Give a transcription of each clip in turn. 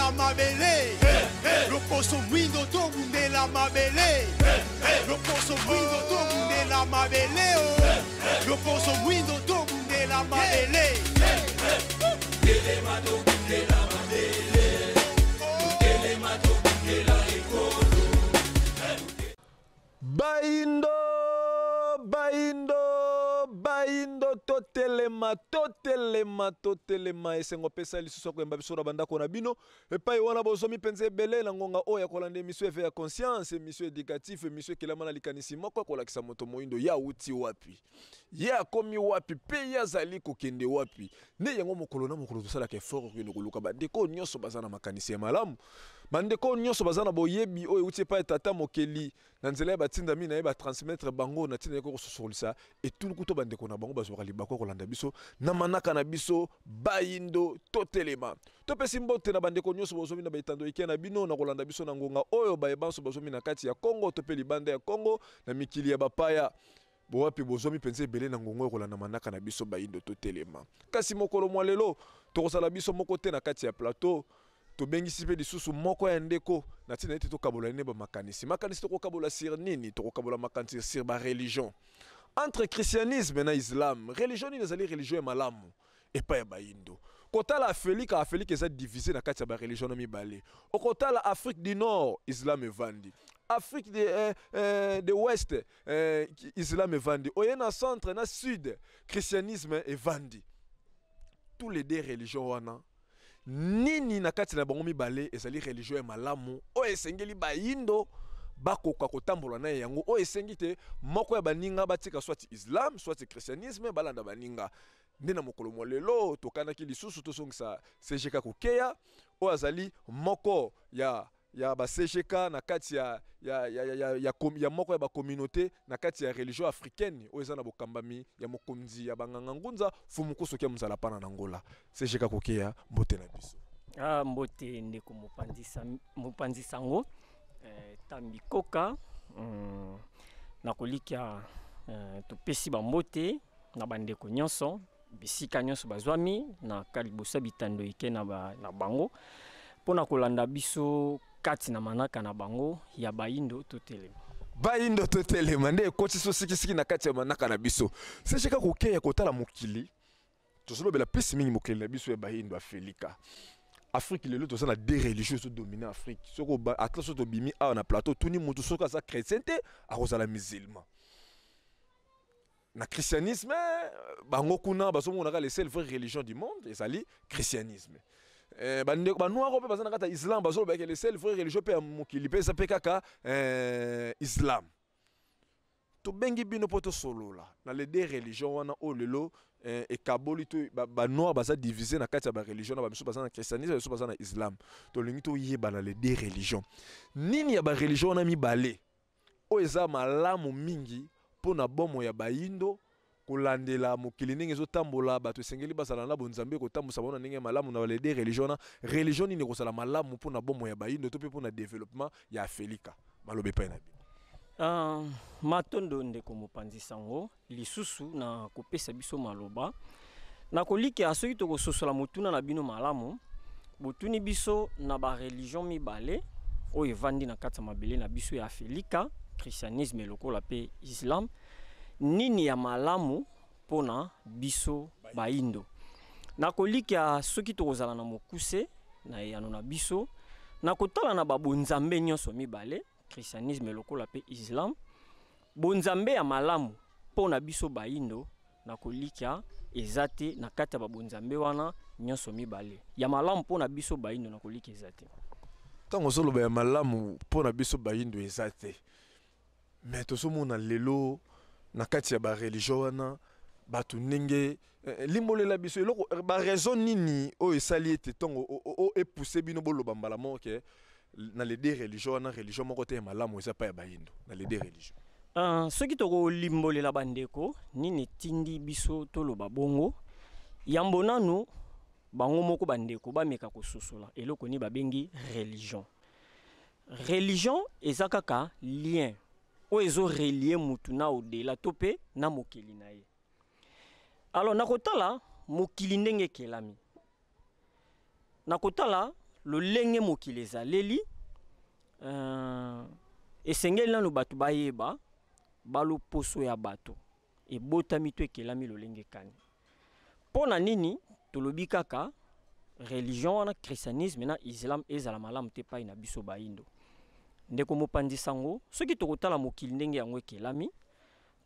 Tobundela mabele. Loposo mwindo tobundela mabele. Loposo mwindo tobundela mabele oh. Loposo mwindo tobundela mabele. Telema tobundela mabele. Telema tobundela ekolo. Bayindo, bayindo, bayindo, totelema, totelema, totelema. Esengo pesa lisusu ya koyamba biso na bandako na bino epai wana bozwami mpenza ebele na ngonga oyo ya kolanda emission Eveil ya conscience, emission éducative, emission ekelama na likanisi moko ya kolakisa moto moyindo ye awuti wapi, ye akomi wapi mpe ye azali kokende wapi. Nde yango mokolo na mokolo tosalaka effort kokende koluka bandeko nyonso baza na makanisi ya malamu, bandeko nyonso baza na boyebi oyo euti epai ya tata mokeli na nzela ya batindami na ye batransmettre bango na ntina ye kososolisa etuluku to bandeko na bango bazwaka libaku ya kolanda biso na manaka na biso bayindo totelema. Topesi mbote na bandeko nyonso bozwami na baetando ike na bino na kolanda biso na ngonga oyo, baye banso bazwami na kati ya Kongo to mpe libanda ya Kongo na mikili ya bapaya. Bowapi bozwami mpenza ebele na ngonga oyo kolanda manaka na biso bayindo totelema. Kasi mokolo mwa lelo tokozala biso moko te na kati ya plateau, tobengisi mpe lisusu moko ya ndeko na ntina ete tokabola nini bamakanisi. Makanisi tokokabola sur nini? Tokokabola makanisi sur ba religion. Entre christianisme na islam, religion nini ezali religion ya malamu epai ya bayindo? Kotala Afrika, Afrika eza divisé na kati ya ba religion na mibale. Okotala Afrique du Nord, islam evandi. Afrique de Ouest, islam evandi. Oye na centre na sud, christianisme evandi. Tous les deux religions wana nini na kati na bango mibale ezali religion ya malamu oyo esengeli bayindo bakoka kotambola na yango, oyo esengi te moko ya baninga batika soit islam soit christianisme balanda baninga. Nde na mokolo mwa lelo tokanaki lisusu tozongisa CGK Kokeya oyo azali moko ya ba CGK na kati ya moko ya ba communauté na kati ya religion africaine oyo eza na bokambami ya mokonzi ya banganga ngunza Fumuku soki mzala pana na Angola. CGK Kokeya, mbote na biso. Ah, mbote ndeko mopanzi sango, Tambi Koka, nakolikia, topesi ba mbote na bandeko nyonso bisika nyonso bazwami na kalibosa bitando ike na bango mpona kolanda biso kati na manaka na bango ya bayindo totelema. Bayindo totelema nde ekoti so sikisiki na kati ya manaka na biso. CGK Kokeya kotala mokili, tozolobela plus mingi mokili na biso ya bayindo Afrika. Afrique lelo toza na deux religions zo dominer Afrique. Soko ba atlas to bimi awa na plateau tuni mutu soki aza chrétien te akozala musulman. Na christianisme bango kuna bazomona les seules vraies religions du monde ezali christianisme. Bande ba noir pe bazana kata islam bazoloba que les seules vraies religions pe ya mokili pe eza pe kaka islam. Tobengi bino po tosolola na les deux religions wana oyo lelo ekaboli to ba noir baza divisé na kati ya ba religion na ba biso baza na christianisme biso baza na islam. Tolingi toyeba na les deux religions nini ya ba religion wana mibale oyo eza malamu mingi mpo na bomo ya bayindo kolandela mokili ndenge ezotambola. Bato esengeli bazala na bonzambe kotambusa bango na ndenge ya malamu na les deux religions wana. Religion nini ekozala malamu mpo na bomo ya bayindo to mpe mpo na développement ya Afrika? Maloba epai na bino. Matondo ndeko mopanzi sango lisusu na kopesa biso maloba. Na kolikia soki tokososola motuna na bino malamu, botuni biso na ba religion mibale oyo evandi na kati ya mabele na biso ya Afrika, christianisme lokola pe islam, nini ya malamu mpona biso bayindo. Na kolikia soki tokozala na mokuse na eyano na biso, na kotala na babonzambe nyonso mibale, christianisme lokola pe islam, bonzambe ya malamu mpona biso bayindo na kolikia eza te na kati ya babonzambe wana nyonso mibale. Ya malamu mpona biso bayindo na kolikia eza te. Ntango ozoloba ya malamu mpona biso bayindo eza te, mais tozomona lelo na kati ya ba religion wana bato ndenge limbolela biso eloko ba raison nini oyo esali ete ntongo o epousse bino boloba mbala moko ke na les deux religions wana religion moko te ya malamu eza pa ya bayindo na les deux religions. Soki tokolimbolela bandeko nini etindi biso toloba bongo, yambo nanu bango moko bandeko bameka kososola eloko nini babengi religion. Religion eza kaka lien oyo ezo relier mutu na au-delà to pe na mokili na ye. Alors nakotala mokili ndenge ekelami, nakotala Lolenge mokili ezaleli, esengeli nanu bato bayeba baloposo ya bato ebotami to ekelami lolenge kani. Mpo na nini tolobi kaka religion wana christianisme na islam ezala malamu te epai na biso bayindo? Ndeko mopanzi sango, soki tokotala mokili ndenge yango ekelami,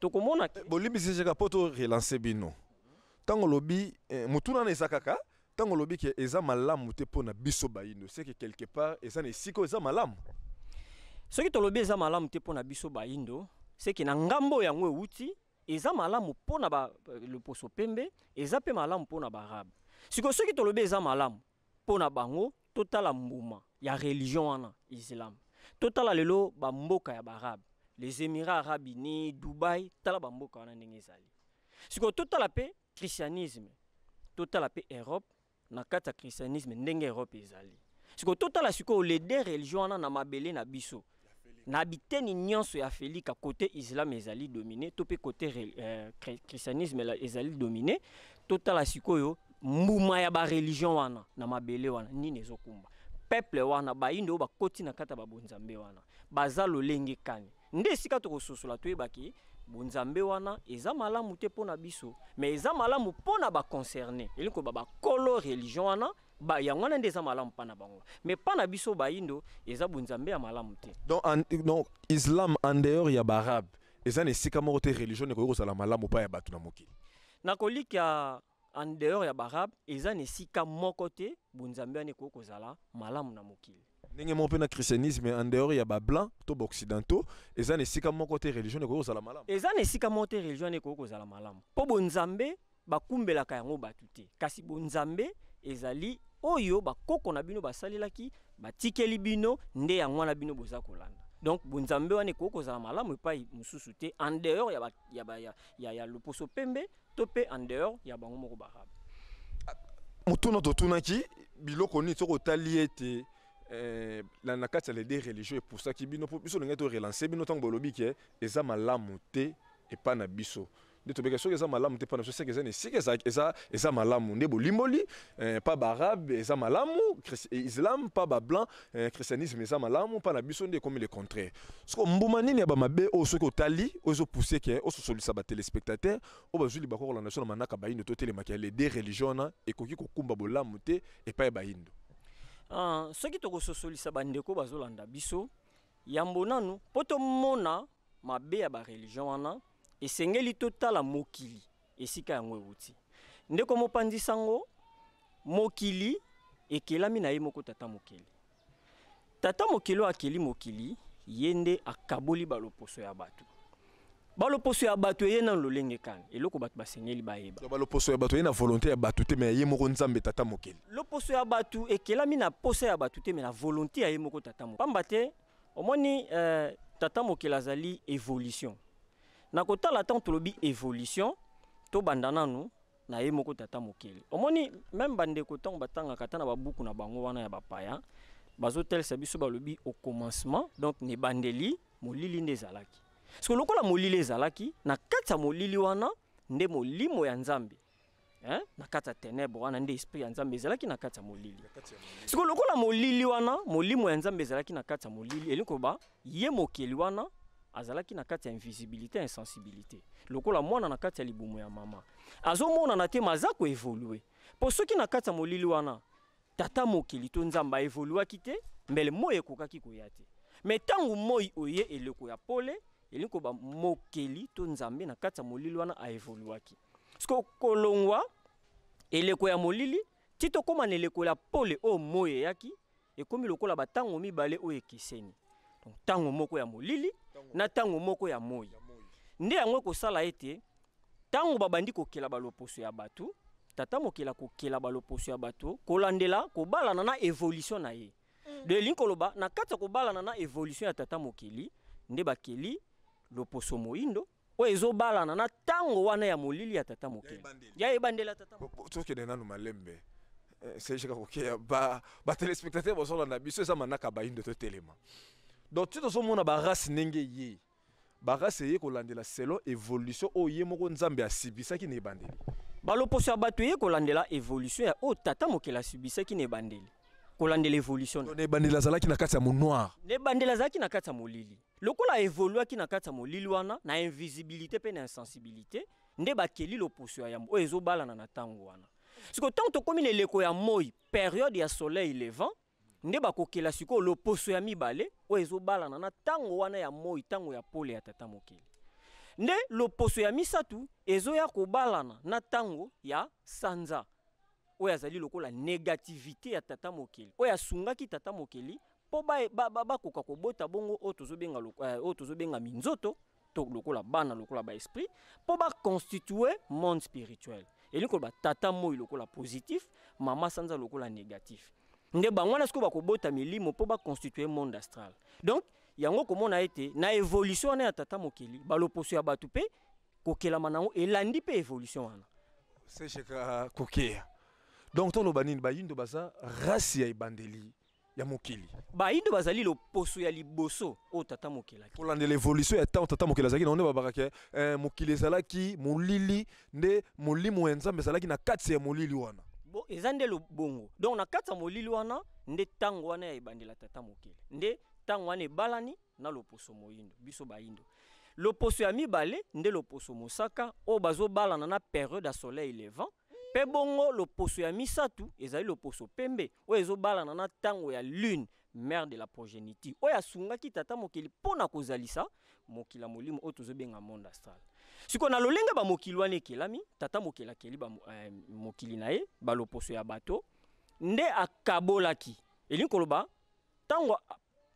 tokomona ke Bolimbisi jeka mpo to relancer bino. Ntango olobi motuna wana eza kaka ntango olobi ke eza malamu te mpo na biso bayindo, c'est que quelque part eza na esika oyo eza malamu. Soki tolobi eza malamu te mpo na biso bayindo, c'est que na ngambo yango ewuti eza malamu mpo na ba loposo pembe, eza mpe malamu mpo na baarabe. Sikoyo soki tolobi eza malamu mpo na bango, totala mbuma ya religion wana islam. Totala lelo bamboka ya baarabe, les Émirats arabes unis, Dubai, tala bamboka wana ndenge ezali. Sikoyo totala mpe christianisme, totala mpe Europe, na kati ya christianisme ndenge Europe ezali. Sikoyo totala sikoyo les deux religions wana na mabele na biso, na biteni nyonso ya Afrika, côté islam ezali dominé to mpe côté christianisme ezali dominé. Totala sikoyo mbuma ya bareligion wana na mabele wana nini ezokumba peuple wana. Bayindo oyo bakoti na kati ya babonzambe wana baza lolenge kani? Nde esika tokososola, toyebaki bonzambe wana eza malamu te mpo na biso, mais eza malamu mpo na baconcerné, elingi koloba bakolo religion wana ba, yango wana nde eza malamu mpa na bango, mais mpa na biso bayindo eza bonzambe ya malamu te. Donc islam, en dehors ya baarabe, eza na esika moko te religion ekoki kozala malamu mpa ya bato na mokili? Nakolika en dehors ya baarabe, eza na esika moko te bonzambe wana ekoki kozala malamu na mokili. Ndenge moko mpe na christianisme, en dehors ya bablanc to baoccidentaux, eza na esika moko te religion ekoki kozala malamu? Eza na esika moko te religion wana ekoki kozala malamu, mpo bonzambe bakumbelaka yango bato te, kasi bonzambe ezali oyo bakoko na bino basalelaki, batikeli bino, nde yango wana bino boza kolanda. Donc bonzambe wana ekoki kozala malamu epai mosusu te en dehors ya, ba, ya, ba, ya, ya, ya loposo pembe to mpe en dehors ya bango moko baarabe. Motuna totunaki, biloko nini soki otali ete na kati ya les deux religions epusaki bino, mpo biso ndenge to relancer bino, ntango bolobi ke eza malamu te epai na biso, nde tobeka soki eza malamu te mpo na biso, seke eza na esika eza malamu. Nde bolimboli pa baarabe eza malamu islam, pa bablanc christianisme eza malamu, mpa na biso nde ekomi le contraire. Soko mbuma nini ya bamabe oyo soki otali oyo ezopousse ke ososolisa batéléspectateur oyo bazwi libako kolanda biso na manaka bayindo totelemaki ya les deux religions wana ekoki kokumba bolamu te epai ya bayindo? Soki tokososolisa bandeko bazolanda biso, yambo nanu mpo tomona mabe ya bareligion wana, esengeli totala mokili esika yango ewuti. Ndeko mopanzi sango, mokili ekelami na ye moko tata mokili. Tata mokili oyo akeli mokili, ye nde akaboli baloposo ya bato. Baloposo ya bato eye nanu lolenge kani? Eloko bato basengeli bayeba. Baloposo ya bato eye na volonté ya bato te, mais ye moko Nzambe tata mokili. Loposo ya bato ekelami na posa ya bato te, mais na volonté ya ye moko tata mokili. Pamba te omoni tata mokili azali évolution. Na kotala, ntango tolobi évolution, tobanda nanu na ye moko tata mokili. Omoni, même bandeko ntango batangaka ata na babuku na bango wana ya bapaya, bazotalisa biso, balobi au commencement, donc na ebandeli, molili nde ezalaki. Siko lokola molili ezalaki, na kati ya molili wana nde molimo ya Nzambe, hein? Na kati ya ténèbre wana nde esprit ya Nzambe ezalaki na kati ya molili. Siko lokola molili wana, molimo ya Nzambe ezalaki na kati ya molili, elingi koloba ye mokeli wana azalaki na kati ya invisibilité, insensibilité, lokola mwana na kati ya libumu ya mama azomonana te, ma aza koévoluer. Mpo soki na kati ya molili wana tata mokili to Nzambe aévoluaki te, mbele moi ekokaki koya te. Mais ntango moi oye, eleko ya pole, elingi koba mokeli to Nzambe na kati ya molili wana aévoluaki. Siko kolongwa eleko ya molili ti tokóma na eleko ya pole oyo moi eyaki, ekomi lokola batango mibale oyo ekeseni. Donc ntango moko ya molili na ntango moko ya moi. Nde yango ekosala ete ntango babandi kokela baloposo ya bato, tata mokeli akokela baloposo ya bato kolandela kobalana na évolution na ye. De elingi koloba na kati ya kobalana na évolution ya tata mokili nde bakeli loposo moyindo oyo ezobalana na ntango wana ya molili ya tata mokili, ya ebandeli ya tata. Tokende nanu malembe, sejeka kokeya batéléspectateur bazolanda biso, eza manaka bayindo totelema. Donc ti tozomona barace ndenge ye barace eye kolandela selon évolution oyo ye moko Nzambe asibisaki na ebandeli. Baloposo ya bato eye kolandela évolution ya oyo tata mokili asibisaki na ebandeli. Kolandela évolution na Na ebandeli azalaki na kati ya monoir. Na ebandeli azalaki na kati ya molili. Lokola evoluaki na kati ya molili wana, na invisibilité mpe na insensibilité, nde bakeli loposo ya yambo oyo ezobalana na ntango wana. Sikoyo ntango tokómi na eleko ya moi, période ya soleil levant, nde bakokela sikoyo loposo ya mibale oyo ezobalana na ntango wana ya moi, ntango ya pole ya tata mokeli. Nde loposo ya misato ezoya kobalana na ntango ya sanza, oyo azali lokola négativité ya tata mokeli, oyo asungaki tata mokeli mpo bakoka kobota bongo oyo tozobenga oyo tozobenga minzoto to lokola bana, lokola baesprit, mpo baconstitue monde spirituel. Elingi koloba tata moi lokola positif, mama sanza lokola négatif, nde bango wana sikoyo bakobota milimo mpo baconstitue monde astral. Donc yango komona ete na évolution wana ya tata mokeli, baloposo ya bato mpe kokelama nango elandi mpe évolution wana. Secheka kokea, donc toloba nini? Bayindo baza race ya ebandeli ya mokili? Bayindo bazali loposo ya liboso oyo tata mokeli akeli. Kolandela évolution ya ntango tata mokili azalaki nango, nde babakaka mokili ezalaki molili, nde molimo ya Nzambe ezalaki na kati ya molili wana. Bo eza nde lobongo. Donc na kati ya molili wana nde ntango wana ya ebandela tata mokeli, nde ntango wana ebalani na loposo moyindo, biso bayindo. Loposo ya mibale nde loposo mosaka oyo bazobalana na période ya soleil levant. Mpe bongo loposo ya misato ezali loposo pembe oyo ezobalana na ntango ya lune, mère de la progéniture, oyo asungaki tata mokili mpo na kozalisa mokili ya molimo oyo tozobenga monde astral. Sikoyo na lolenge bamokili wana ekelami, tata mokili akeli mokili na ye, baloposo ya bato, nde akabolaki. Elingi koloba ntango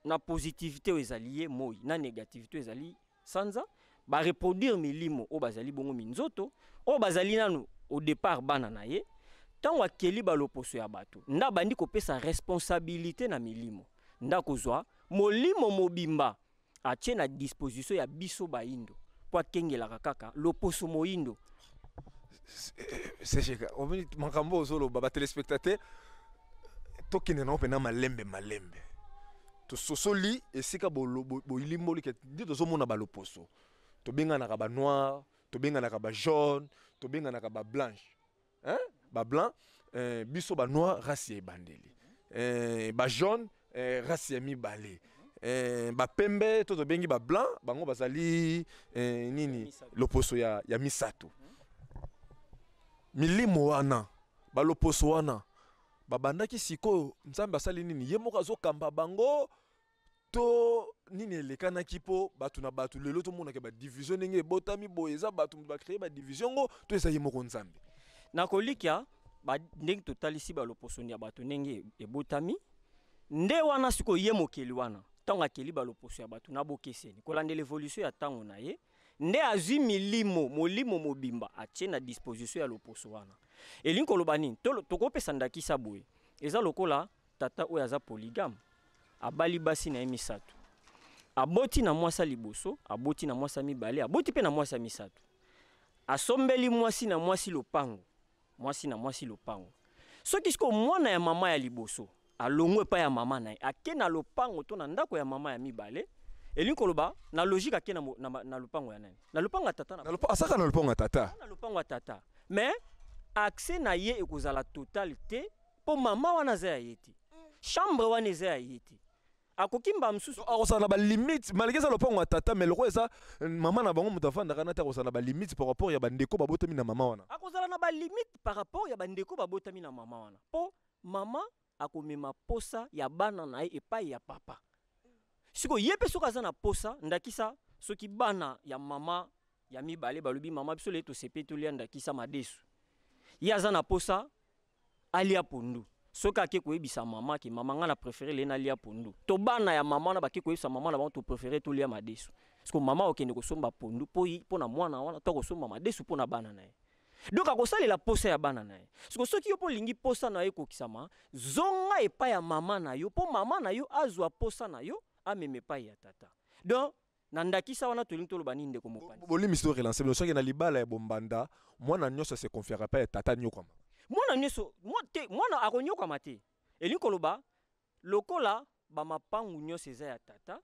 na positivité oyo ezali ye moi, na négativité oyo ezali sanza, bareproduire milimo oyo bazali bongo minzoto, oyo bazali nanu au départ bana na ye. Ntango akeli baloposo ya bato, nde abandi kopesa responsabilité na milimo, nde akozwa molimo mobimba atie na disposition ya biso bayindo mpo akengelaka kaka loposo moyindo. Secheka, omoni makambo ozoloba, batéléspectateur, tokende nango mpena malembe malembe. Tososoli esika boyilimboli ke nde tozomona baloposo, tobenganaka banoir, tobenganaka bajaune, tobenganaka bablanche, hein? Bablanc, biso banoir race ya ebandeli, bajaune, race ya mibale, bapembe to tobengi bablanc, bango bazali nini? Misato. Loposo ya misato. Milimo wana, baloposo wana babandaki sikoyo, Nzambe asali nini? Ye moko azokamba bango to nini elekanaki mpo bato na bato lelo tomonaka badivision ndenge ebotami boye? Eza bato moto bacréer badivision ngo to eza ye moko Nzambe? Nakolikia ndenge totalisi baloposo ya bato ndenge ebotami, nde wana sikoyo ye mokeli wana, ntango akeli baloposo ya bato na bokeseni kolandela évolution ya ntango na ye, nde azwi milimo, molimo mobimba atie na disposition ya loposo wana. Elingi koloba nini? Tokopesa ndakisa boye: eza lokola tata oyo aza polygame, abali basi na ye misato, aboti na mwasi ya liboso, aboti na mwasi ya mibale, aboti mpe na mwasi ya misato, asombeli mwasi na mwasi lopango, mwasi na mwasi lopango. Soki sikoyo mwana ya mama ya liboso alongwe epai ya mama na ye, ake na lopango to na ndako ya mama ya mibale, elingi koloba na logique ake na lopango ya nani? Na lopango ya tata na Asaka na lopango ya tata. Na lopango ya tata, mais accès na ye ekozala total te, mpo mama wana aza ya ye te, chambre wana eza ya ye te, akoki mba mosusu Akozala na balimite malgré eza lopango ya tata, mais lokola eza mama na bango moto afandaka na te, akozala na balimite par rapport ya bandeko babotami na mama wana. Akozala na balimite par rapport ya bandeko babotami na mama wana, mpo mama akomema posa ya bana na ye epai ya papa. Sikoyo ye mpe soki aza na posa, ndakisa soki bana ya mama ya mibale balobi: "Mama, biso leye tosepe tolia ndakisa madesu," ye aza na posa alia pondu. Soki ake koyebisa mama ke: "Mama, ngai na préféré leye nalia pondu," to bana ya mama wana bake koyebisa mama na bango: "Topréféré tolia madesu," parce mama akokende kosomba pondu mpo na mwana wana to akosomba madesu mpo na bana na ye. Donc akosalela posa ya bana na ye. Siko soki yo mpo olingi posa na yo ekokisama, zonga epai ya mama na yo, mpo mama na yo azwa posa na yo, amema epai ya tata. Donc na ndakisa wana tolingi toloba nini, ndeko mopanzi? Bolimisi, to relance bino. Soki na libala ya bombanda, mwana nyonso ase confiaka epai ya tata, nyokwama? Mwana nyonso te, mwana akonyokwama te. Elingi koloba lokola bamapangu nyonso eza ya tata,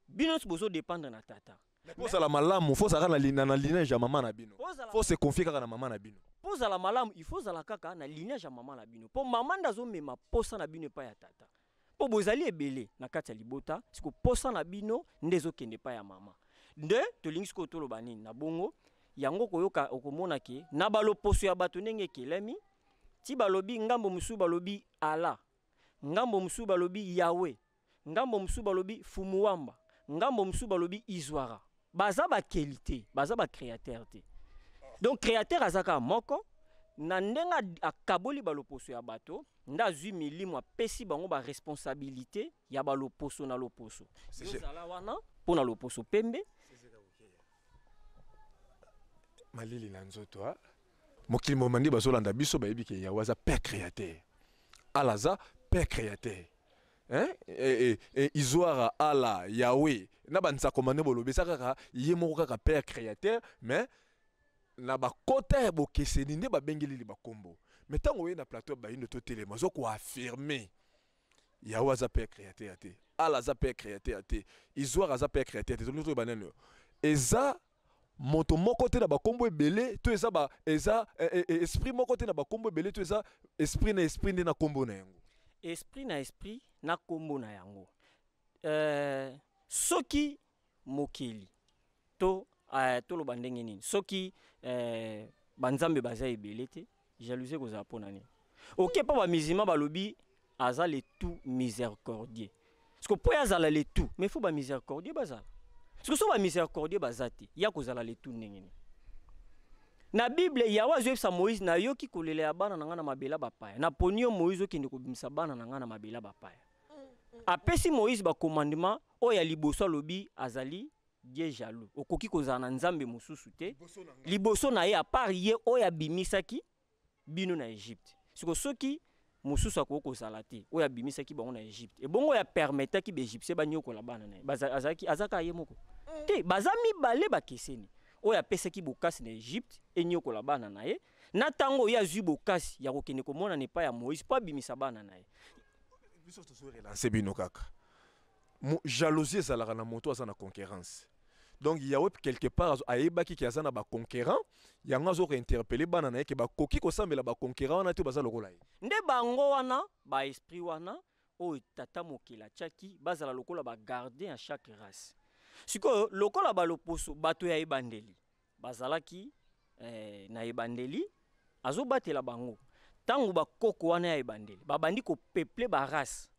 bino nyonso bozodépendre na tata. Mpo ozala malamu, fo ozala kaka na lignage ya mama na bino, fo se confier kaka na mama na bino. Mpo ozala malamu, il faut ozala kaka na lignage ya mama na bino, mpo mama nde azomema posa na bino epai ya tata, mpo bozali ebele na kati ya libota. Siko posa na bino nde ezokende epai ya mama. Nde tolingi sikoyo toloba nini na bongo yango? Koyoka, okomona ke na baloposo ya bato ndenge ekelemi ti balobi, ngambo mosusu balobi Allah, ngambo mosusu balobi Yawe, ngambo mosusu balobi Fumuwamba, ngambo mosusu balobi Izwara. Baza bakeli te, baza bacréateur te. Donc créateur aza kaka moko. Na ndenge akaboli baloposo ya bato, nde azwi milimo, apesi bango baresponsabilité ya baloposo na loposo. Ozala wana mpo na loposo pembe. Malili na nzoto a mokili mobimba nde bazolanda biso, bayebi ke Yawe aza père créateur, Ala aza père créateur, hein? E, Izwara, Ala, Yawe na banzakoma nde bolobi, eza kaka ye moko, kaka père créateur, mais na bakota ya bokeseni nde babengeleli bakombo. Mais ntango oye na plateau ya Bayindo Totelema, oza koaffirmer Yawe aza père créateur te, Ala aza père créateur te, Izwara aza père créateur te. Tolingi toyeba nani eza moto moko te na bakombo ebele, to eza ba eza esprit moko te na bakombo ebele, to eza esprit na esprit nde na kombo na yango? Esprit na esprit na kombo na yango. Soki mokeli to toloba ndenge nini, soki banzambe baza ebele te, jalousie kozala mpo na nini? Oke mpo bamusulman balobi aza le tout miséricordieux. Parce que mpo ye azala le tout, mais faut bamiséricordieux bazala. Parce que so bamiséricordieux baza te, ya kozala le tout ndenge nini? Na Bible, Yawe azoyebisa Moïse: "Nayoki kolela ya bana na ngai na mabele bapaya, naponi yo Moïse, okende kobimisa bana na ngai na mabele bapaya." Apesi Moïse bacommandement oyo ya liboso, alobi azali Dieu jaloux, okoki kozala na nzambe mosusu te liboso na ye à part ye oyo abimisaki bino na Egypte. Siko soki mosusu akoki kozala te oyo abimisaki bango na Egypte, ebongo oyo apermetaki baégyptien banyokola bana na ye, azalaki aza kaka ye moko te? Baza mibale, bakeseni. Oyo apesaki bokasi na Egypte enyokola bana na ye, na ntango oyo azwi bokasi ya kokende komonana epai ya Moïse mpo abimisa bana na ye. Biso tozorelancer bino kaka. Jalousie ezalaka na moto aza na concurrence. Donc Yawe quelque part ayebaki ke aza na baconquérant, yango azokointerpeller bana na ye ke bakoki kosambela baconquérant wana te, baza lokola ye. Nde bango wana baesprit wana oyo tata mokili atiaki bazala lokola bagardien ya chaque race. Sikoyo lokola baloposo bato ya ebandeli bazalaki na ebandeli, azobatela bango. Ntango bakoko wana ya ebandeli babandi kopeupler barace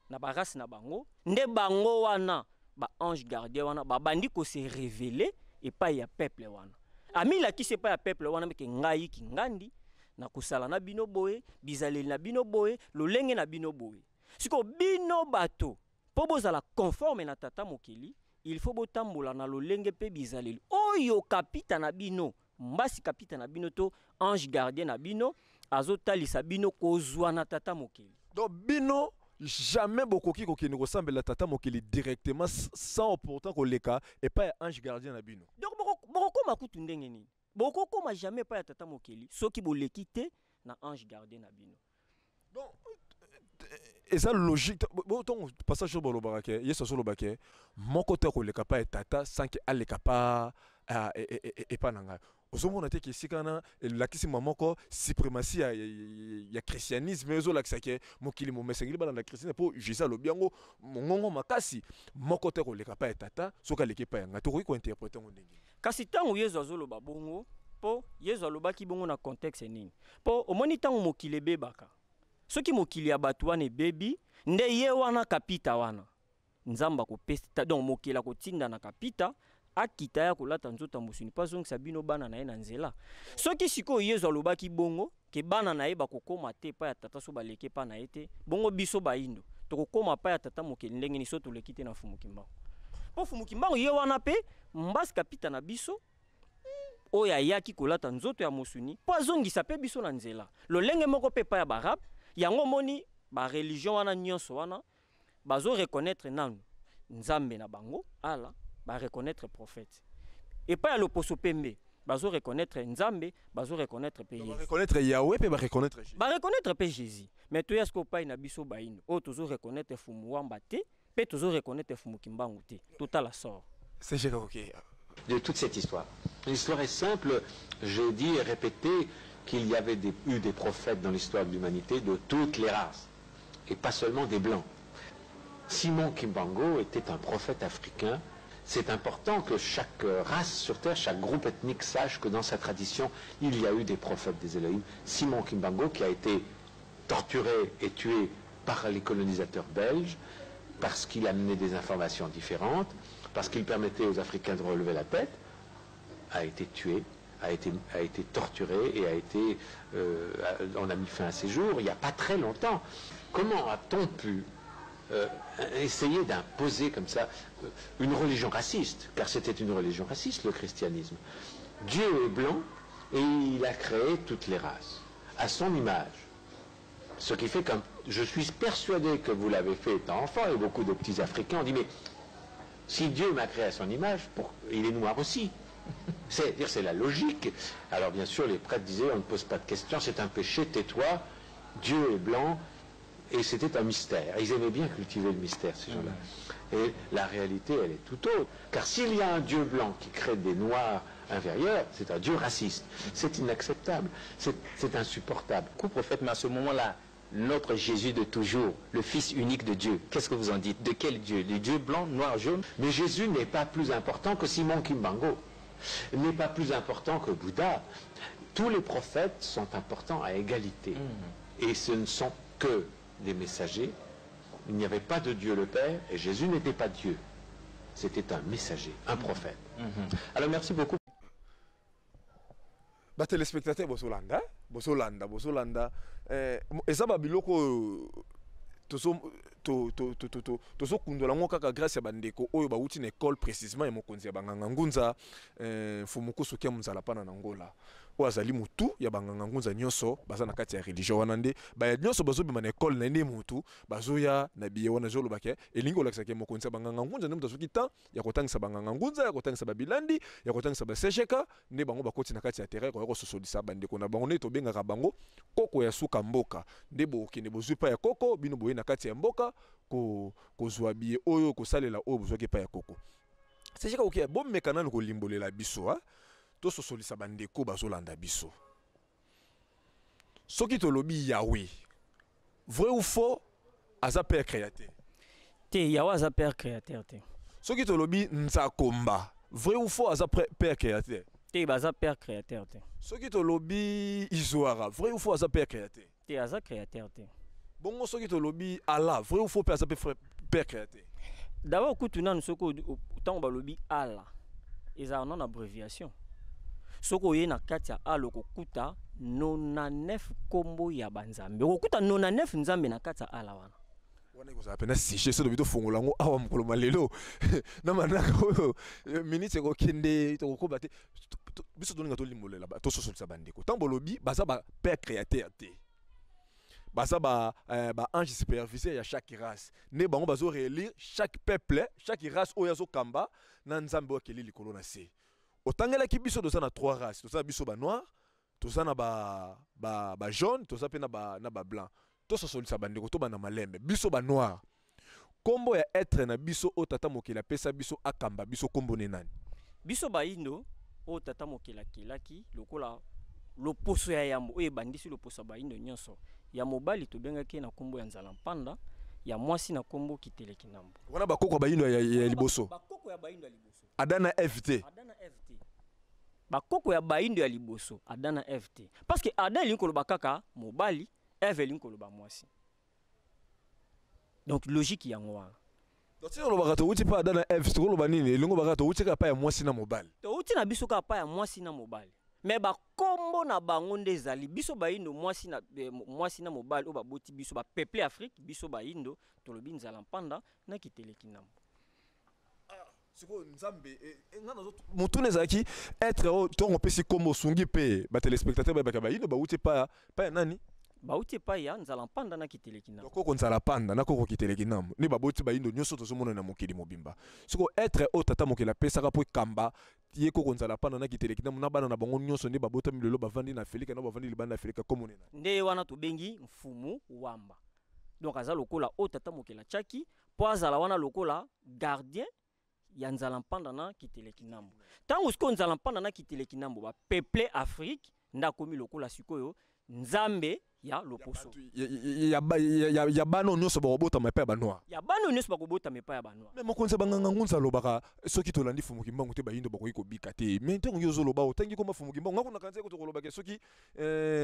na barace na bango, nde bango wana baange gardien wana babandi kose révéler epai ya peuple wana. Amilakisi epai ya peuple wana meke: "Ngai kingandi na kosala na bino boye, bizaleli na bino boye, lolenge na bino boye." Sikoyo bino bato, mpo bozala conforme na tata mokili, il faut botambola na lolenge mpe bizaleli oyo kapita na bino, mbasi kapita na bino to ange gardien na bino azotalisa bino kozwa na tata mokili. Donc bino jamais bokoki kokende kosambela tata mokili directement sans pourtant koleka epai ya ange gardien na bino. Donc bokokóma kutu ndenge nini? Bokokóma jamais epai ya tata mokili soki boleki te na ange gardien na bino. Donc eza logique ntongo passage oyo balobaka ke Yesu azoloba ke moko te akoleka pa ya tata sans ke aleka pa epa na ngai. Ozomona te ke esika wana elakisi ma moko suprématie ya christianisme? Ezolakisa ke mokili momesengeli balanda christianisme, mpo Jésus alobi yango mongongo makasi: moko te koleka pa ya tata soki aleki epai ya ngai. Tokoki kointerpréter yango ndenge? Kasi ntango Yesu azoloba bongo, mpo Yesu alobaki bongo na contexte nini? Mpo omoni, ntango mokili ebebaka, soki mokili ya bato wana ebebi, nde ye wana kapita wana Nzambe akopesa, donc mokili akotinda na kapita akita ya kolata nzoto ya mosuni mpo azongisa bino bana na ye na nzela. Soki sikoyo Yesu alobaki bongo ke bana na ye bakokóma te epai ya tata so baleki epai na ye te, bongo biso bayindo tokokóma epai ya tata mokili ndenge nini so toleki te na Fumu Kimbangu? Mpo Fumu Kimbangu ye wana mpe mbasi kapita na biso oyo ayaki kolata nzoto ya mosuni mpo azongisa mpe biso na nzela. Lolenge moko mpe epai ya baarabe. Yango omoni bareligion wana nyonso wana bazoreconnaître nanu nzambe na bango ala, bareconnaître prophète. Epai ya loposo pembe, bazoreconnaître nzambe, bazoreconnaître mpe Yesu. Bareconnaître Yahweh mpe bareconnaître Jésus. Bareconnaître mpe Jésus. Mais toya sikoyo epai na biso baino oyo tozoreconnaître Fumu Wamba te, mpe tozoreconnaître Fumu Kimbangu te, totala sort. C'est ok. De toute cette histoire? L'histoire est simple. J'ai dit et répété qu'il y avait eu des prophètes dans l'histoire de l'humanité de toutes les races, et pas seulement des Blancs. Simon Kimbangu était un prophète africain. C'est important que chaque race sur Terre, chaque groupe ethnique sache que dans sa tradition, il y a eu des prophètes des Elohim. Simon Kimbangu, qui a été torturé et tué par les colonisateurs belges, parce qu'il amenait des informations différentes, parce qu'il permettait aux Africains de relever la tête, a été tué, a été torturé et on a mis fin à ses jours il n'y a pas très longtemps. Comment a-t-on pu essayer d'imposer comme ça une religion raciste, car c'était une religion raciste, le christianisme? Dieu est blanc et il a créé toutes les races, à son image. Ce qui fait que je suis persuadé que vous l'avez fait étant enfant, et beaucoup de petits Africains ont dit, mais si Dieu m'a créé à son image, il est noir aussi. C'est-à-dire, c'est la logique. Alors bien sûr, les prêtres disaient, on ne pose pas de questions, c'est un péché, tais-toi, Dieu est blanc, et c'était un mystère. Ils aimaient bien cultiver le mystère, ces gens-là. Et la réalité, elle est tout autre. Car s'il y a un Dieu blanc qui crée des noirs inférieurs, c'est un Dieu raciste. C'est inacceptable, c'est insupportable. Coup prophète, mais à ce moment-là, notre Jésus de toujours, le Fils unique de Dieu, qu'est-ce que vous en dites? De quel Dieu? Le Dieu blanc, noir, jaune? Mais Jésus n'est pas plus important que Simon Kimbangu, n'est pas plus important que Bouddha. Tous les prophètes sont importants à égalité. Et ce ne sont que des messagers. Il n'y avait pas de Dieu le Père et Jésus n'était pas Dieu. C'était un messager, un prophète. Alors merci beaucoup. Batéléspectateur, bozolanda, bozolanda, bozolanda. Eza babiloko oyo tozokundola yango kaka grâce ya bandeko oyo bauti na école, précisement ya mokonzi ya banganga ngunza, Mfumu Nkusu Kiamu Nzala Pana na Ngola, oyo azali motu ya banganga ngunza nyonso baza na kati ya religion wana. Nde baya nyonso bazobima na école na ye, nde motu bazoya na biye wana. Ezolobake, elingi kolakisaka mokonzi ya banganga ngunza nde moto azoki temps ya kotangisa banganga ngunza, ya kotangisa babilandi, ya kotangisa basejeka, nde bango bakoti na kati ya terrain koya kososolisa bandeko na bango. Nde tobengaka bango koko ya suka mboka. Nde bokende bozwi pa ya koko bino, boye na kati ya mboka kozwa biye oyo kosalela oyo bozwaki epai ya koko sejeka. Oke, bomeka nanu kolimbolela biso, ha? Tososolisa bandeko bazolanda biso. Soki tolobi Yahweh, vrai ou faux, aza père créateur? Te, Yawe aza père créateur te. Soki tolobi Nzakomba, vrai ou faux, aza père créateur? Te, baza père créateur te. Soki tolobi Izoara, vrai ou faux, aza père créateur? Te, aza créateur te. Bongo soki tolobi Allah, vrai ou faux, mpe aza mpe père créateur? D'abord kutu nanu, soki ntango balobi Allah, ezalaka nano abréviation. Soki oye na kati ya Allah, okokuta 99 nkombo ya banzambe, okokuta 99 nzambe na kati ya Allah wana. Wana ekozala mpena sujet so tobi tofongola yango awa mokolo malelo na manaka oyo minute ekokende, tokokoba te. Biso tolinga tolimbolela, tososolisa bandeko. Ntango bolobi baza ba père créateur te, baza ba ange superviseur ya chaque race, nde bango bazo réélire chaque peuple, chaque race oyo azokamba na Nzambe oyo akeli likolo na se. Otangelaki biso, toza na trois races: toza na biso banoir, toza na ba jaune, toza mpe na ba blanc. Tososolisa bandeko, tobanda malembe. Biso banoir, nkombo ya être na biso oyo tata mokili apesa biso akamba biso, nkombo ne nani? Biso bayindo, oyo tata mokili akelaki lokola loposo ya yambo oyo ebandisi loposo ya bayindo nyonso, ya mobali tobengaki ye na nkombo ya Nzala Mpanda, ya mwasi na nkombo Kiteleki Ndambo. Wana bakoko ya bayindo ya liboso? Bakoko ya bayindo ya liboso. Adam na Eve te? Adam na Eve te. Bakoko ya bayindo ya liboso, Adam na Eve te, parce que Adam elingi koloba kaka mobali, Eve elingi koloba mwasi. Donc logique yango wana. Donc tina olobaka towuti mpa Adam na Eve, tokoloba nini? Elingi olobaka towuti kaka pa ya mwasi na mobali? Touti na biso kaka pa ya mwasi na mobali, me bakombo na bango nde ezali biso bayindo, mwasi na mobali oyo baboti biso, bapeuple Afrique. Biso bayindo tolobi Nzala Mpanda na Kiteleki Ndambo. Sikoyo Nzambe, nga motuna ezalaki être oyo ntongo opesi nkombo, osungi mpe batéléspectateur bayebaka bayindo bawuti pa ya nani? Bauti epai ya Nzala Mpanda na Kiteleki Ndambo. Koko Nzala Panda na koko Kiteleki Ndambo nde baboti bayindo nyonso tozomona na mokili mobimba. Sikoyo être oyo tata mokili apesaka mpo ekamba ye, koko Nzala Panda na Kiteleki Ndambo na bana na bango nyonso nde babotami lelo, bavandi na Afrika na bavandi libanda ya Afrika, kombo nini? Nde wana tobengi Mfumu Wamba. Donc aza lokola oyo tata mokili atiaki mpo azala wana lokola gardien. Ya Nzala Mpanda na Kiteleki Nambo. Ntango sikoyo Nzala Mpanda na Kiteleki Nambo bapeuple Afrique, nde akomi lokola sikoyo Nzambe ya loposo. Ya bana nyonso bakobotama epai ya banoir. Ya bana nyonso bakobotama epai ya banoir. Mais mokonzi ya banganga ngunza alobaka soki tolandi Fumu Kimbangu te, bayindo bakoki kobika te. Mais ntango yo ozoloba, otangi koma Fumu Kimbangu, nga kuna kanisa kolobaka soki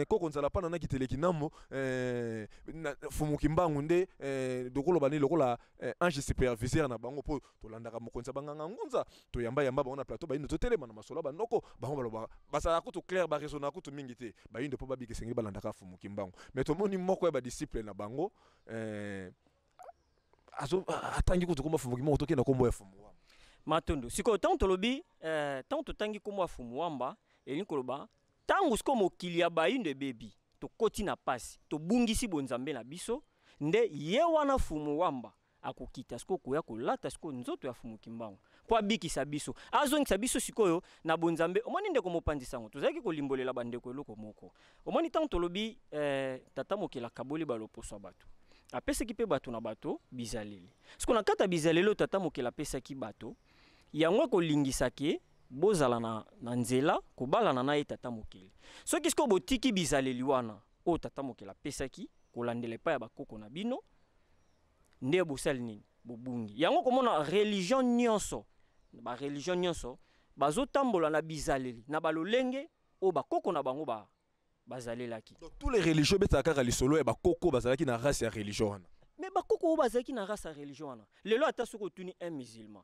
koko Nzala Mpanda na Kiteleki Nambo, Fumu Kimbangu nde dokoloba nini lokola ange superviseur na bango, mpo tolandaka mokonzi ya banganga ngunza, toyamba yamba bango na plateau Bayindo Totelema na masolo ya bandoko. Bango balobaka, bazalaka kutu clair, baraisonnaka kutu mingi te. Bayindo mpo babika, esengeli balandaka Fumu Kimbangu. Mais tomoni moko ya badisciple na bango atangi kutu komba Fumu Kimbangu, tokenda kombo ya Fumu Wamba. Matondo. Sikoyo ntango tolobi, ntango totangi kombo ya Fumu Wamba, elingi koloba ntango sikoyo mokili ya bayindo ebebi, tokoti na pasi, tobungisi bonzambe na biso, nde ye wana Fumu Wamba akokita sikoyo koya kolata sikoyo nzoto ya Fumu Kimbangu mpo abikisa biso, azongisa biso sikoyo na bonzambe. Omoni, ndeko mopanzi sango, tozalaki kolimbolela bandeko eloko moko. Omoni, ntango tolobi tata mokeli akaboli baloposo ya bato, apesaki mpe bato na bato bizaleli. Siko na kati ya bizaleli oyo tata mokeli apesaki bato, yango ekolingisa ke bozala na nzela kobalana na ye tata mokeli. Soki sikoyo botiki bizaleli wana oyo tata mokeli apesaki kolandela epai ya bakoko na bino, nde bosali nini? Bobungi. Yango komona religion nyonso, bareligion nyonso bazotambola na bizaleli na balolenge oyo bakoko na bango bazalelaki. Donc tous les religions betaka kaka lisolo ya bakoko bazalaki na race ya religion wana. Mais bakoko oyo bazalaki na race ya religion wana, lelo ata soki otuni un musulman,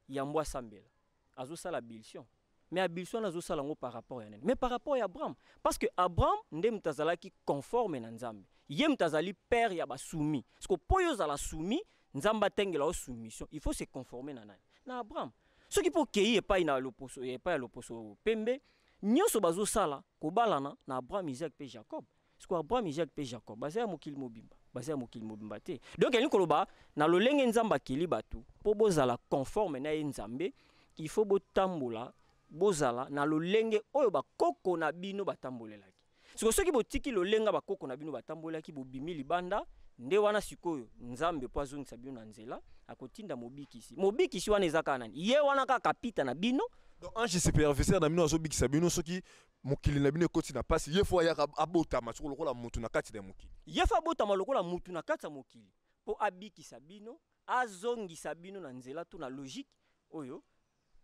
yambo asambela, azosala ablution. Mais ablution wana azosala yango par rapport ya nani? Mais par rapport ya Abraham, parce que Abraham nde moto azalaki conforme na Nzambe. Ye moto azali père ya basoumis. Parce que mpo oyo ozala soumis, Nzambe atengela yo soumission, il faut se conformer na nani? Na Abraham. Soki mpo okei epai na loposo, epai ya loposo pembe, nyonso bazosala kobalana na Abraham, Isaac mpe Jacob. Siko Abraham, Isaac mpe Jacob baza ya mokili mobimba, baza ya mokili mobimba te. Donc elingi koloba na lolenge Nzambe akeli bato mpo bozala conforme na ye Nzambe, il faut botambola, bozala na lolenge oyo bakoko na bino batambolelaki. Siko soki botiki lolenge bakoko na bino batambolelaki, bobimi libanda, nde wana sikoyo Nzambe mpo azongisa bino na nzela, akotinda mobikisi. Mobikisi wana eza kaka nani? Ye wana kaka kapita na bino. Donc ange superviseur na bino azobikisa bino soki mokili na bino ekoti na pasi. Ye fo ayaka abotama soki lokola mutu na kati ya mokili. Ye fo abotama lokola mutu na kati ya mokili mpo abikisa bino, azongisa bino na nzela to na logique oyo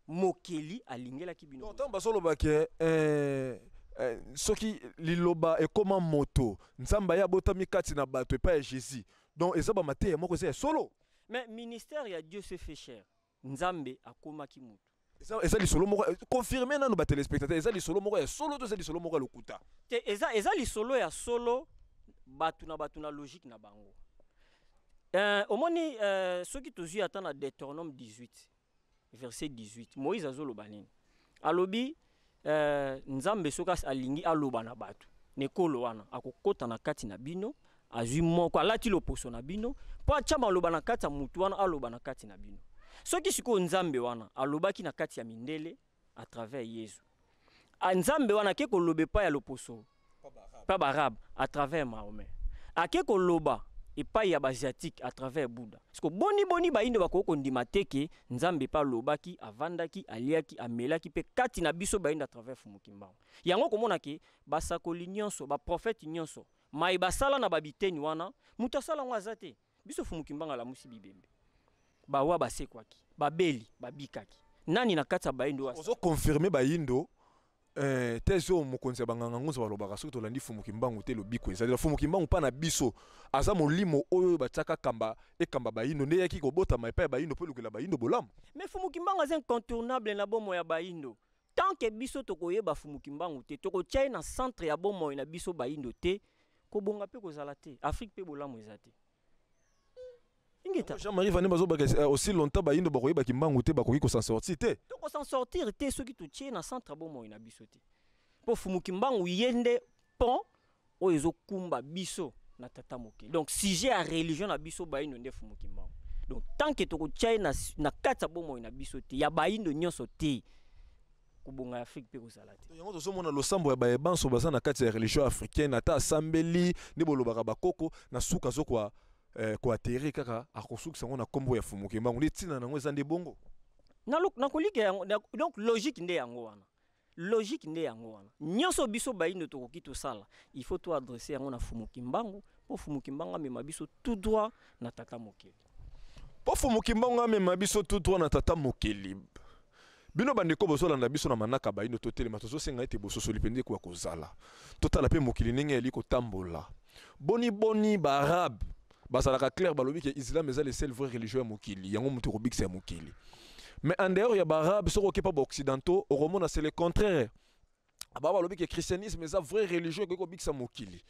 mokeli alingelaki bino. Ntango bazoloba ke soki liloba ekóma moto, Nzambe aye abotami kati na bato epai ya Jésus, donc eza bamateya moko eza ya solo. Mais ministère ya Dieu se fait chair, Nzambe akomaki motu. Eza lisolo moko, confirme nano batéléspectateur, eza lisolo moko ya solo to eza lisolo moko ya lokuta? Te, eza lisolo ya solo. Bato na bato na logique na bango. Omoni, soki tozwi ata na Deutéronome 18 verset 18, Moïse azoloba nini? Alobi Nzambe soki alingi aloba na bato na ekolo wana, akokɔta na kati na bino, azwi moko alati loposo na bino mpo atya maloba na kati ya mutu wana, aloba na kati na bino. Soki sikoyo Nzambe wana alobaki na kati ya mindele à travers Yesu, Nzambe wana ake koloba epai ya loposo pa baarabe à travers Mahomet, ake koloba epai ya baasiatique à travers Bouddha, siko boni boni bayindo bakoki kondima te ke Nzambe mpe alobaki, avandaki, aliaki, amelaki mpe kati na biso bayindo à travers Fumu Kimbangu? Yango komona ke basakoli nyonso, baprofete nyonso, mai basala na babiteni wana, moto asala yango aza te. Biso Fumu Kimbangu alamusi bibembe, bawa basekwaki, babeli babikaki. Nani na kati ya bayindo oyo? Ozoconfirme bayindo thèse oyo mokonzi ya banganga ngunza balobaka, soki tolandi Fumu Kimbangu te, lobiko ezali. Fumu Kimbangu mpa na biso aza molimo oyo batiaka kamba ekamba bayindo, nde eyaki kobotama epai ya bayindo mpo elukela bayindo bolamu. Mais Fumu Kimbangu aza incontournable na bomoi ya bayindo. Tant que biso tokoyeba Fumu Kimbangu te, tokotia ye na centre ya bomoi na biso bayindo te, kobonga mpe kozala te, Afrique mpe bolamu eza te. Ingeta. Jean-Marie Vane bazobaka aussi longtemps bayindo bakoyeba Kimbangu te, bakoki kosan sortir te. Tokosan sortir te soki totie na centre ya bomoi na biso te, mpo Fumu Kimbangu ye nde pont oyo ezokumba biso na tata mokili. Donc sujet ya religion na biso bayindo nde Fumu Kimbangu. Donc tant que tokotia ye na kati ya bomoi na biso te, ya bayindo nyonso te, kobonga ya Afrique mpe kozala te. Yango tozomona losambo ya bayebanso baza na kati ya religion africaine, ata asambeli nde bolobaka bakoko, na suka azokwa koatterrir kaka, akosukisa yango na nkombo ya Fumu Kimbangu. Nde ntina nango eza nde bongo. Nakolika yango. Donc logique nde yango wana, logique nde yango wana. Nyonso biso bayindo tokoki tosala, il faut toadresse yango na Fumu Kimbangu, mpo Fumu Kimbangu amema biso tout droit na Tata Mokeli. Mpo Fumu Kimbangu amema biso tout droit na Tata Mokeli. Bino bandeko bozolanda biso na manaka bayindo totelema, tozosenga ete bososoli mpenza ekoya kozala. Totala mpe mokili ndenge eli kotambola. Boni boni baarabe bazalaka clair, balobi ke islam eza le seul vrai religion ya mokili, yango moto ekobikisa ya mokili. Mais en dehors ya baarabe, soki okepa baoccidentaux, okomona c'est le contraire. Balobi ke christianisme eza vraie religion ekoki kobikisa mokili.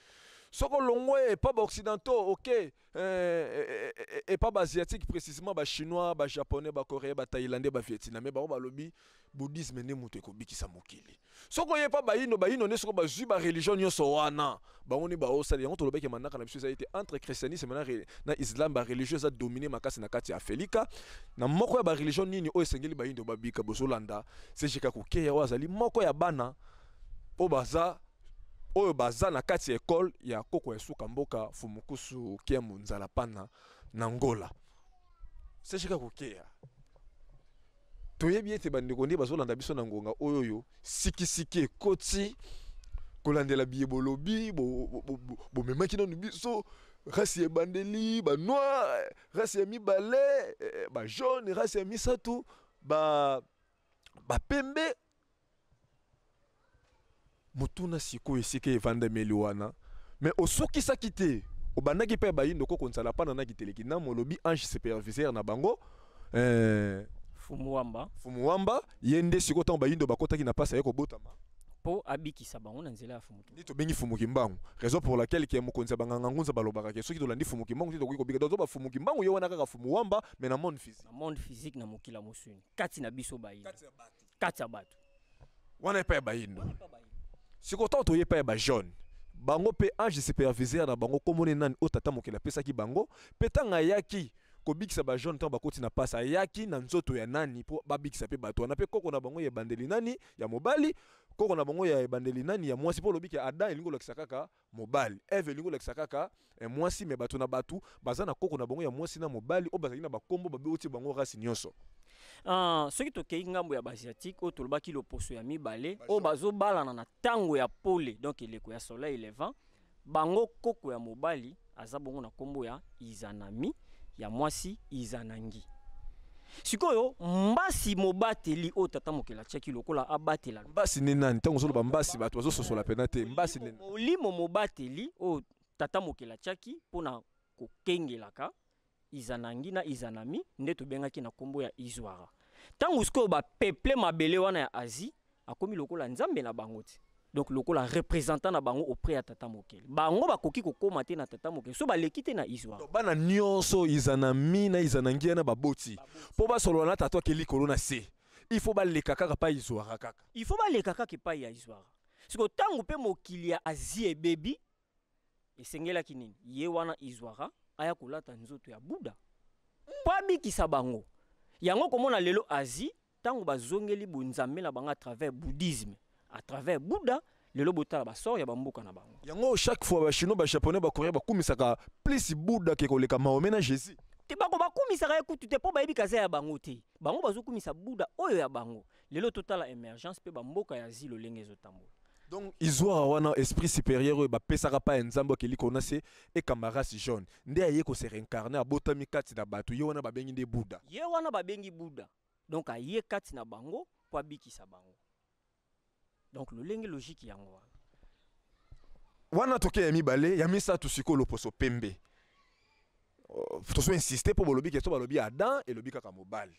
Soki olongwe epa baoccidentaux, ok, epa baasiatique, précisément bachinois, bajaponais, bacoréen, bathaïlandais, bavietnamais, bango balobi bouddhisme nde moto ekobikisa mokili. Soki oye epa bayindo, bayindo nde soko bazwi bareligion nyonso wana, bango nde baosala yango. Tolobaki manaka na biso eza ete entre christianisme na islam, bareligion eza domine makasi na kati ya Afelika. Na moko ya bareligion nini oyo esengeli bayindo babika? Bozolanda CGK Kokeya, oyo azali moko ya bana oyo baza na kati ya ekole ya koko ya suka mboka Fumukusu Kiambu Nzala Pana na Ngola. CGK Kokeya, toyebi ete bandeko nde bazolanda biso na ngonga oyo sikisiki ekoti kolandela biye bolobi bomemaki nanu biso race ya ebandeli banoir, race ya mibale bajaune, race ya misato bapembe. Motuna sikoyo, esika evandameli wana, me osukisaki te, obandaki mpe bayindo koko nzala pana na kiteleki na molobi ange superviseur na bango Fumu Wamba. Fumu Wamba, ye nde sikoyo ntango bayindo bakotaki na pasi, aye kobotama mpo abikisa bango na nzela ya Fumu. Nde tobengi Fumu Kimbangu, raison pour laquelle ke mokonzi ya banganga ngunza balobaka ke soki tolandi Fumu Kimbangu te, tokoki kobika. Donc bafumu Kimbangu ye wana kaka Fumu Wamba, mais na monde physique. Na monde physique, na mokili ya mosuni, kati na biso bayindo, kati ya bato. Wana epai ya bayindo. Sikoyo ntango toye epai ya bajaune, bango mpe ange superviseur na bango komoni nani oyo Tata Mokili apesaki bango? Mpe ntango ayaki kobikisa bajaune, ntango bakoti na pasi, ayaki na nzoto ya nani mpo babikisa mpe bato wana? Mpe koko na bango ya ebandeli nani ya mobali? Koko na bango ya ebandeli nani ya mwasi? Mpo olobi ke Adam elingi kolakisa kaka mobali, Eve elingi kolakisa kaka mwasi, me bato na bato baza na koko na bango ya mwasi na mobali oyo bazalaki na bakombo babeuti bango race nyonso. Ah, soki tokei ngambo ya baasiatique oyo tolobaki loposo ya mibale oyo bazobalana na ntango ya pole, donc eleko ya soleil levant, bango koko ya mobali aza bongo na nkombo ya Izanami, ya mwasi Izanangi. Sikoyo mbasi mobateli oyo Tata Mokeli atiaki lokola abatela Mbasi nde nani? Ntango ozoloba mbasi, bato bazososola mpena te. Mbasi nde Molimo mobateli oyo Tata Mokeli atiaki mpona kokengelaka Izanangi na Izanami nde tobengaki na nkombo ya Izwara. Ntango sikoyo bapeple mabele wana ya Asie, akomi lokola nzambe na bango te, donc lokola représentant na bango auprès ya Tata Mokeli. Bango bakoki kokóma te na Tata Mokeli so baleki te na Izwara. Donc, bana nyonso Izanami na Izanangi wana baboti, mpo basolola na tata ake likolo na se, il faut baleka kaka pa Izwara kaka. Il faut baleka kaka epai ya Izwara. Sikoyo ntango mpe mokili ya Asie ebebi, esengelaki nini? Ye wana Izwara aya kolata nzoto ya Buda mpo abikisa bango. Yango komona lelo Asie, ntango bazongeli bonzambe na bango à travers bouddhisme, à travers Bouddha, lelo botala basort ya bamboka na bango. Yango chaque fois bachinois, bajaponais, bacoréen bakumisaka plus Bouddha ke koleka Mahomet na Jésus. Te, bango bakumisaka ye kutu te, mpo bayebi kaza ya bango te. Bango bazokumisa Bouddha oyo ya bango. Lelo totala émergence mpe bamboka ya Asie lolenge ezotambola. Donc Izwara wana, esprit supérieur oyo bapesaka pa ya nzambe akeli kona se ekamba race jaune, nde aye kose réincarner, abotami kati na bato. Ye wana babengi nde Bouddha. Ye wana babengi Bouddha. Donc aye kati na bango mpo abikisa bango. Donc lolenge logique yango wana. Wana toke ya mibale, ya misato sikoyo loposo pembe. Tozo insiste mpo bolobi ke so balobi Adam elobi kaka mobali,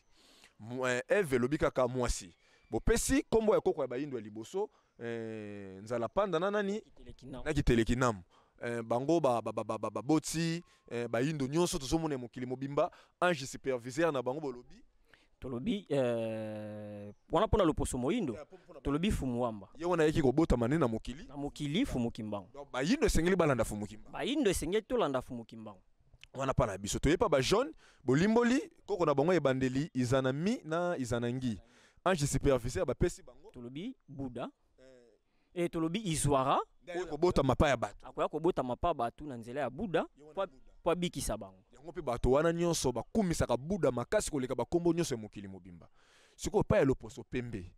Eve elobi kaka mwasi. Bopesi nkombo ya koko ya bayindo ya liboso Nzala Panda na nani? Kiteleki na Na Kiteleki Namu. Bango baboti bayindo nyonso tozomona ya mokili mobimba. Ange superviseur na bango bolobi? Tolobi wana mpona loposo moyindo, tolobi Fumu Wamba. Ye wana ayeki kobotama nde na mokili. Na mokili, Fumu Kimbangu. Donc bayindo esengeli balanda Fumu Kimbangu. Bayindo esengeli tolanda Fumu Kimbangu. Wana mpa na biso toyepa bajaune, bolimboli koko na bango ebandeli Izanami na Izanangi. Ange superviseur bapesi bango? Tolobi Buddha e tolobi Izwara. Nde aye kobotama pa ya bato. Akoya kobotama pa bato na nzela ya Buddha po abikisa bango. Yango mpe bato wana nyonso bakumisaka Buddha makasi koleka bakombo nyonso ya mokili mobimba. Sikoyo epai ya loposo pembe,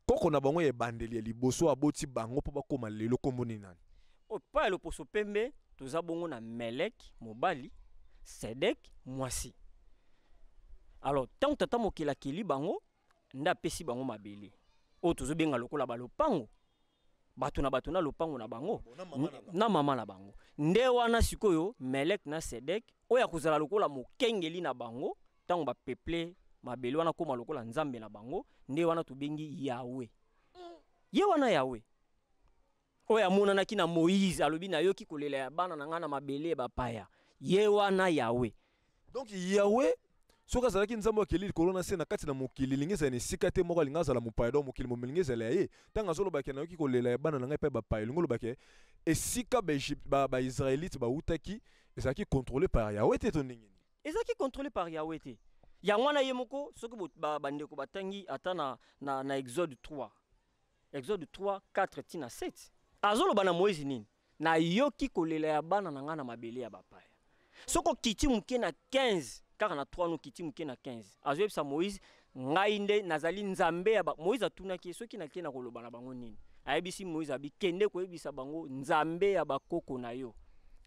koko na bango ya ebandeli ya liboso aboti bango mpo bakóma lelo, nkombo nini, nani? Epai ya loposo pembe, toza bongo na Melek mobali, Sedek mwasi. Alors, ntango tata mokeli akeli bango, nde apesi bango mabele oyo tozobenga lokola balopango, bato na bato na lopango na bango na mama na bango. Nde wana sikoyo Melek na Sedek, oyo akozala lokola mokengeli na bango ntango bapeple mabele wana, koma lokola nzambe na bango. Nde wana tobengi Yawe. Ye wana Yawe oyo amonanaki na Moïse, alobi: "Nayoki kolela ya bana na ngai na mabele ya bapaya." Ye wana Yawe. Donc Yawe, soki azalaki nzambe akeli likolo na se na kati na mokili, elingi ezala na esika te moko alingi azala mopaya. Donc mokili mobimba elingi ezala ya ye. Ntango azolobaki: "Nayoki kolela ya bana na ngai mpe bapaya", elingi olobaki esika baisraélite bautaki ezalaki contrôlé par Yawe te, to ndenge nini? Ezalaki contrôlé par Yawe te. Yango wana ye moko, soki bandeko batangi ata na Exode 3, Exode 3, 4 ntina 7, azoloba na Moïse nini? "Nayoki kolela ya bana na ngai na mabele ya bapaya." Soki okiti moke na 15, kaka na 3, no okiti moke na 15, azoyebisa Moïse: "Ngai nde nazali nzambe ya ba..." Moïse atunaki ye: "Soki nakei na koloba na bango nini?" Ayebisi Moïse, abi: "Kende koyebisa bango nzambe ya bakoko na yo,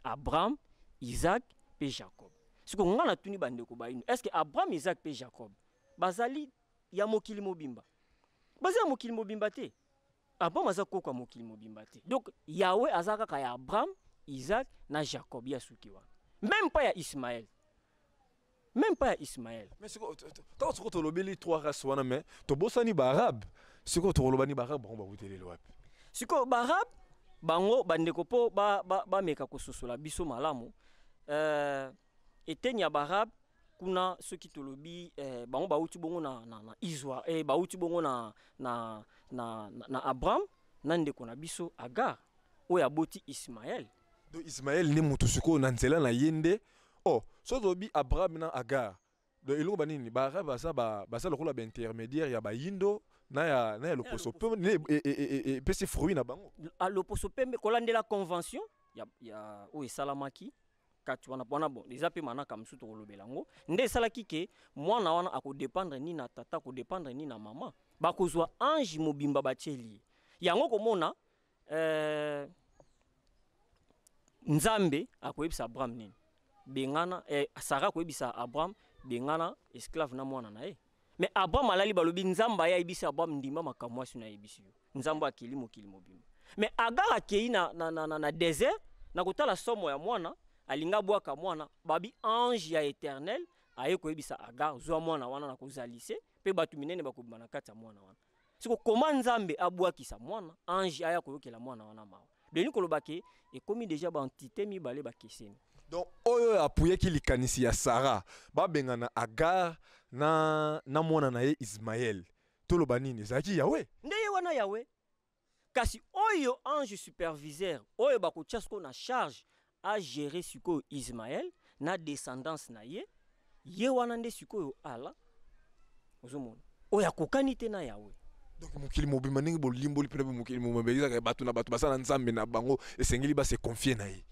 Abraham, Isaac mpe Jacob." Siko ngai natuni bandeko baino: est ce que Abraham, Isaac mpe Jacob bazali ya mokili mobimba? Baza ya mokili mobimba te. Abraham aza koko ya mokili mobimba te. Donc Yawe aza kaka ya Abraham, Isaac na Jacob. Ya suki wana, même pas ya Ismaël, même pas ya Ismaël. Mais ntango sikoyo tolobeli trois race wana, mais tobosani baarabe. Sikoyo tokoloba ni baarabe, bango bawuteleli wapi? Sikoyo baarabe bango, bandeko, mpo bameka kososola biso malamu, eteni ya baarabe kuna, soki tolobi bango bauti bongo na Israel, bauti bongo na Abraham na ndeko na biso Agar, oyo aboti Ismael. Donc Ismael nde moto sikoyo na nzela na ye nde. Oh, so tolobi Abraham na Agar, donc eloko banini, baarabe baza baza lokola baintermédiaire ya bayindo na ya loposo mpe nde epesi fruit na bango. Loposo pembe, kolandela convention ya oyo esalamaki kati wana wana. Bon, eza mpe manaka mosusu tokolobela yango. Nde esalaki ke mwana wana akodépendre ni na tata, akodépendre ni na mama, bakozwa ange mobimba batieli ye. Yango komona Nzambe akoyebisa Abraham nini? Bengana Sara akoyebisa Abraham: "Bengana esclave na mwana na ye." Mais Abraham alali, balobi Nzambe aye ayebisi Abraham: "Ndima makambo mwasi na ayebisi yo, Nzambe akeli mokili mobimba." Mais Agar akei na désert na kotala somo ya mwana, alingi abwaka mwana. Babi ange ya Éternel aye koyebisa Agar: "Zwa mwana wana, na kozalise mpe bato minene bakobima na kati ya mwana wana." Siko koma Nzambe abwakisa mwana, ange aya koyokela mwana wana mawa. Deni koloba ke ekomi déjà baentité mibale bakeseni. Donc oyo apuyaki likanisi ya Sara babengana Agar na mwana na ye Ismael, toloba nini? Ezalaki Yawe? Nde ye wana Yawe. Kasi oyo ange superviseur oyo bakotia sikoyo na charge agérer sikoyo Ismael na descendance na ye, ye wana nde sikoyo ala ozomona oyo akokani te na Yawe. Donc mokili mobimba, ndenge bolimboli mpena, mokili mobimba ezalaka bato na bato baza na nzambe na bango, esengeli base confier na ye.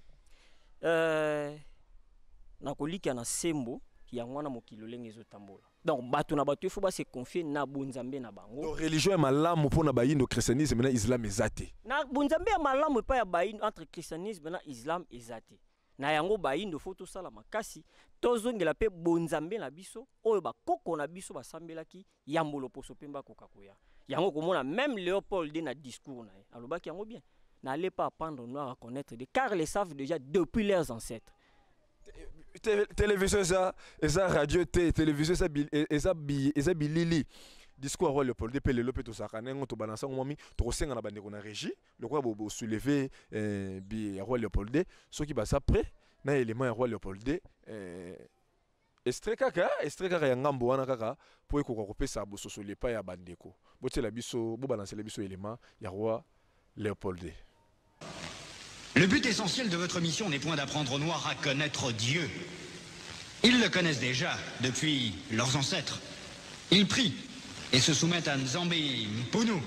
Nakolikia na sembo yango wana mokili olenge ezotambola. Donc bato na bato ifo base confier na bonzambe na bango. Donc religion ya malamu mpona bayindo, christianisme na islam eza te? Na bonzambe ya malamu epai ya bayindo, entre christianisme na islam, eza te. Na yango bayindo fo tosala makasi, tozongela mpe bonzambe na biso oyo bakoko na biso basambelaki yambo loposo mpe bakoka koya. Yango komona même Léopold de na discours na ye alobaki yango bien: "N'allez pas apprendre aux Noirs à connaître Dieu, car ils le savent déjà depuis leurs ancêtres." Télévision eza radio te, télévision eza bilili. Discours ya roi Léopold mpe lelo mpe tozalaka ndenge tobalansa ngo mwami. Tokosenga na bandeko na régie, lokola bosoulever bi ya roi Léopold de, soki baza prêt na élément ya roi Léopold de, extrait kaka ya ngambo wana kaka, mpo ekoka kopesa bososoli epai ya bandeko. Botiela biso, bobalansela biso élément ya roi Léopold de. Le but essentiel de votre mission n'est point d'apprendre aux Noirs à connaître Dieu. Ils le connaissent déjà depuis leurs ancêtres. Ils prient et se soumettent à Nzambi Mpunu,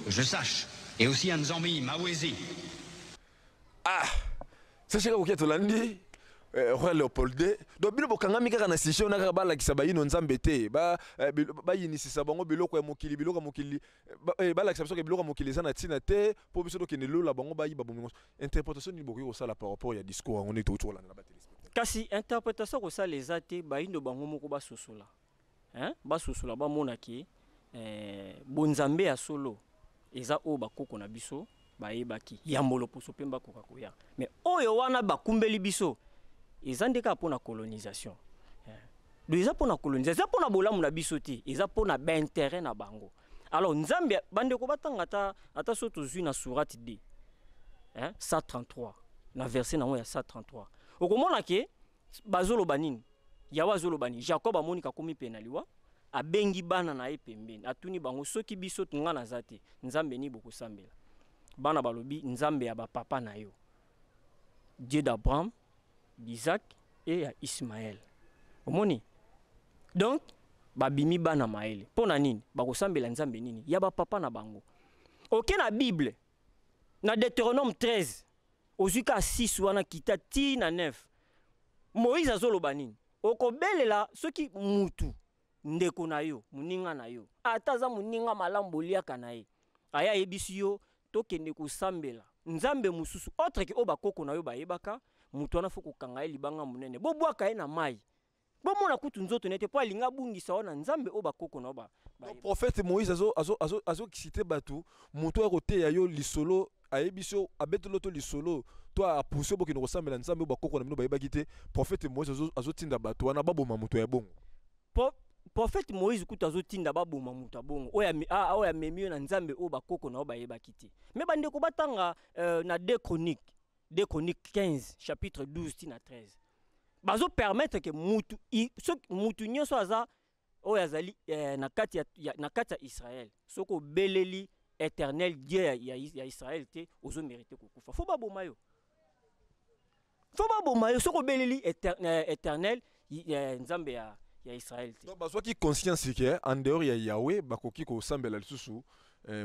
que je sache, et aussi à Nzambi Mawezi. Ah, sacheka kokia, tolandi Roi Léopold II. Donc bino bokangami kaka na sujet wana, kaka balakisa bayino Nzambe te, bayinisisa bango biloko ya mokili, biloko ya mokili, balakisa biso ke biloko ya mokili eza na ntina te mpo biso tokende lola, bango bayiba bomengo. Interprétation nini bokoki kosala par rapport ya discours yango ndenge touti kolanda na batéléspectateur? Kasi interprétation kosala eza te. Bayindo bango moko basosola, hein? Basosola, bamona ke bonzambe ya solo eza oyo bakoko na biso bayebaki yambo loposo mpe bakoka koya. Mais oyo wana bakumbeli biso eza nde kaka mpona colonisation, eh. Donc eza mpona colonisation, eza mpona bolamu na biso te, eza mpona baintérêt na bango. Alors Nzambe, bandeko batanga ata so tozwi na sourate D, hein, 133, na verset nango ya 133, okomona ke bazoloba nini, Yawe azoloba nini. Jacob amoni kakomi mpe na liwa, abengi bana na ye pembeni, atuni bango: soki biso nga naza te, Nzambe nini bokosambela? Bana balobi: Nzambe ya bapapa na yo, Dieu d'Abraham, d'Isaac et ya Ismaël. Omoni, donc babimi bana mayele. Mpo na nini bakosambela Nzambe nini ya bapapa na bango? Oke na Bible, na Deutéronome 13, ozwi ka 6 wana, kita ti na 9, Moïse azoloba nini? Okobelela soki mutu ndeko na yo, moninga na yo, ata aza moninga malamu, boliaka na ye, aya ayebisi yo tokende kosambela nzambe mosusu autre ke oyo bakoko na yo bayebaka, moto wana fo kokanga ye libanga monene, bobwaka ye na mai, bomona kutu nzoto nete, mpo alingi abungisa wana nzambe oyo bakoko na yo Donc prophète Moïse azokisite bato, moto oyo akoteya yo lisolo, ayebisi yo, abeteli yo to lisolo to apuse bokende kosambela nzambe oyo bakoko na bino bayebaki te, prophète Moïse azotinda bato wana baboma moto ya bongo. Prophète Moïse kutu azotinda baboma moto ya bongo oyo amemi yo na nzambe oyo bakoko na yo bayebaki te. Me bandeko batanga na 2 Chronique, 2 Chronique 15, chapitre 12 tina 13, bazopermettre ke mutu soki mutu nyonso aza oyo azali na kati ya Israel, soki obeleli Éternel Dieu ya Israel te, ozomérite kokufa, fo baboma yo, fo baboma yo soki obeleli Éternel, Nzambe ya Israel te. Donc bazwaki conscience ke en dehors ya Yahweh bakoki kosambela lisusu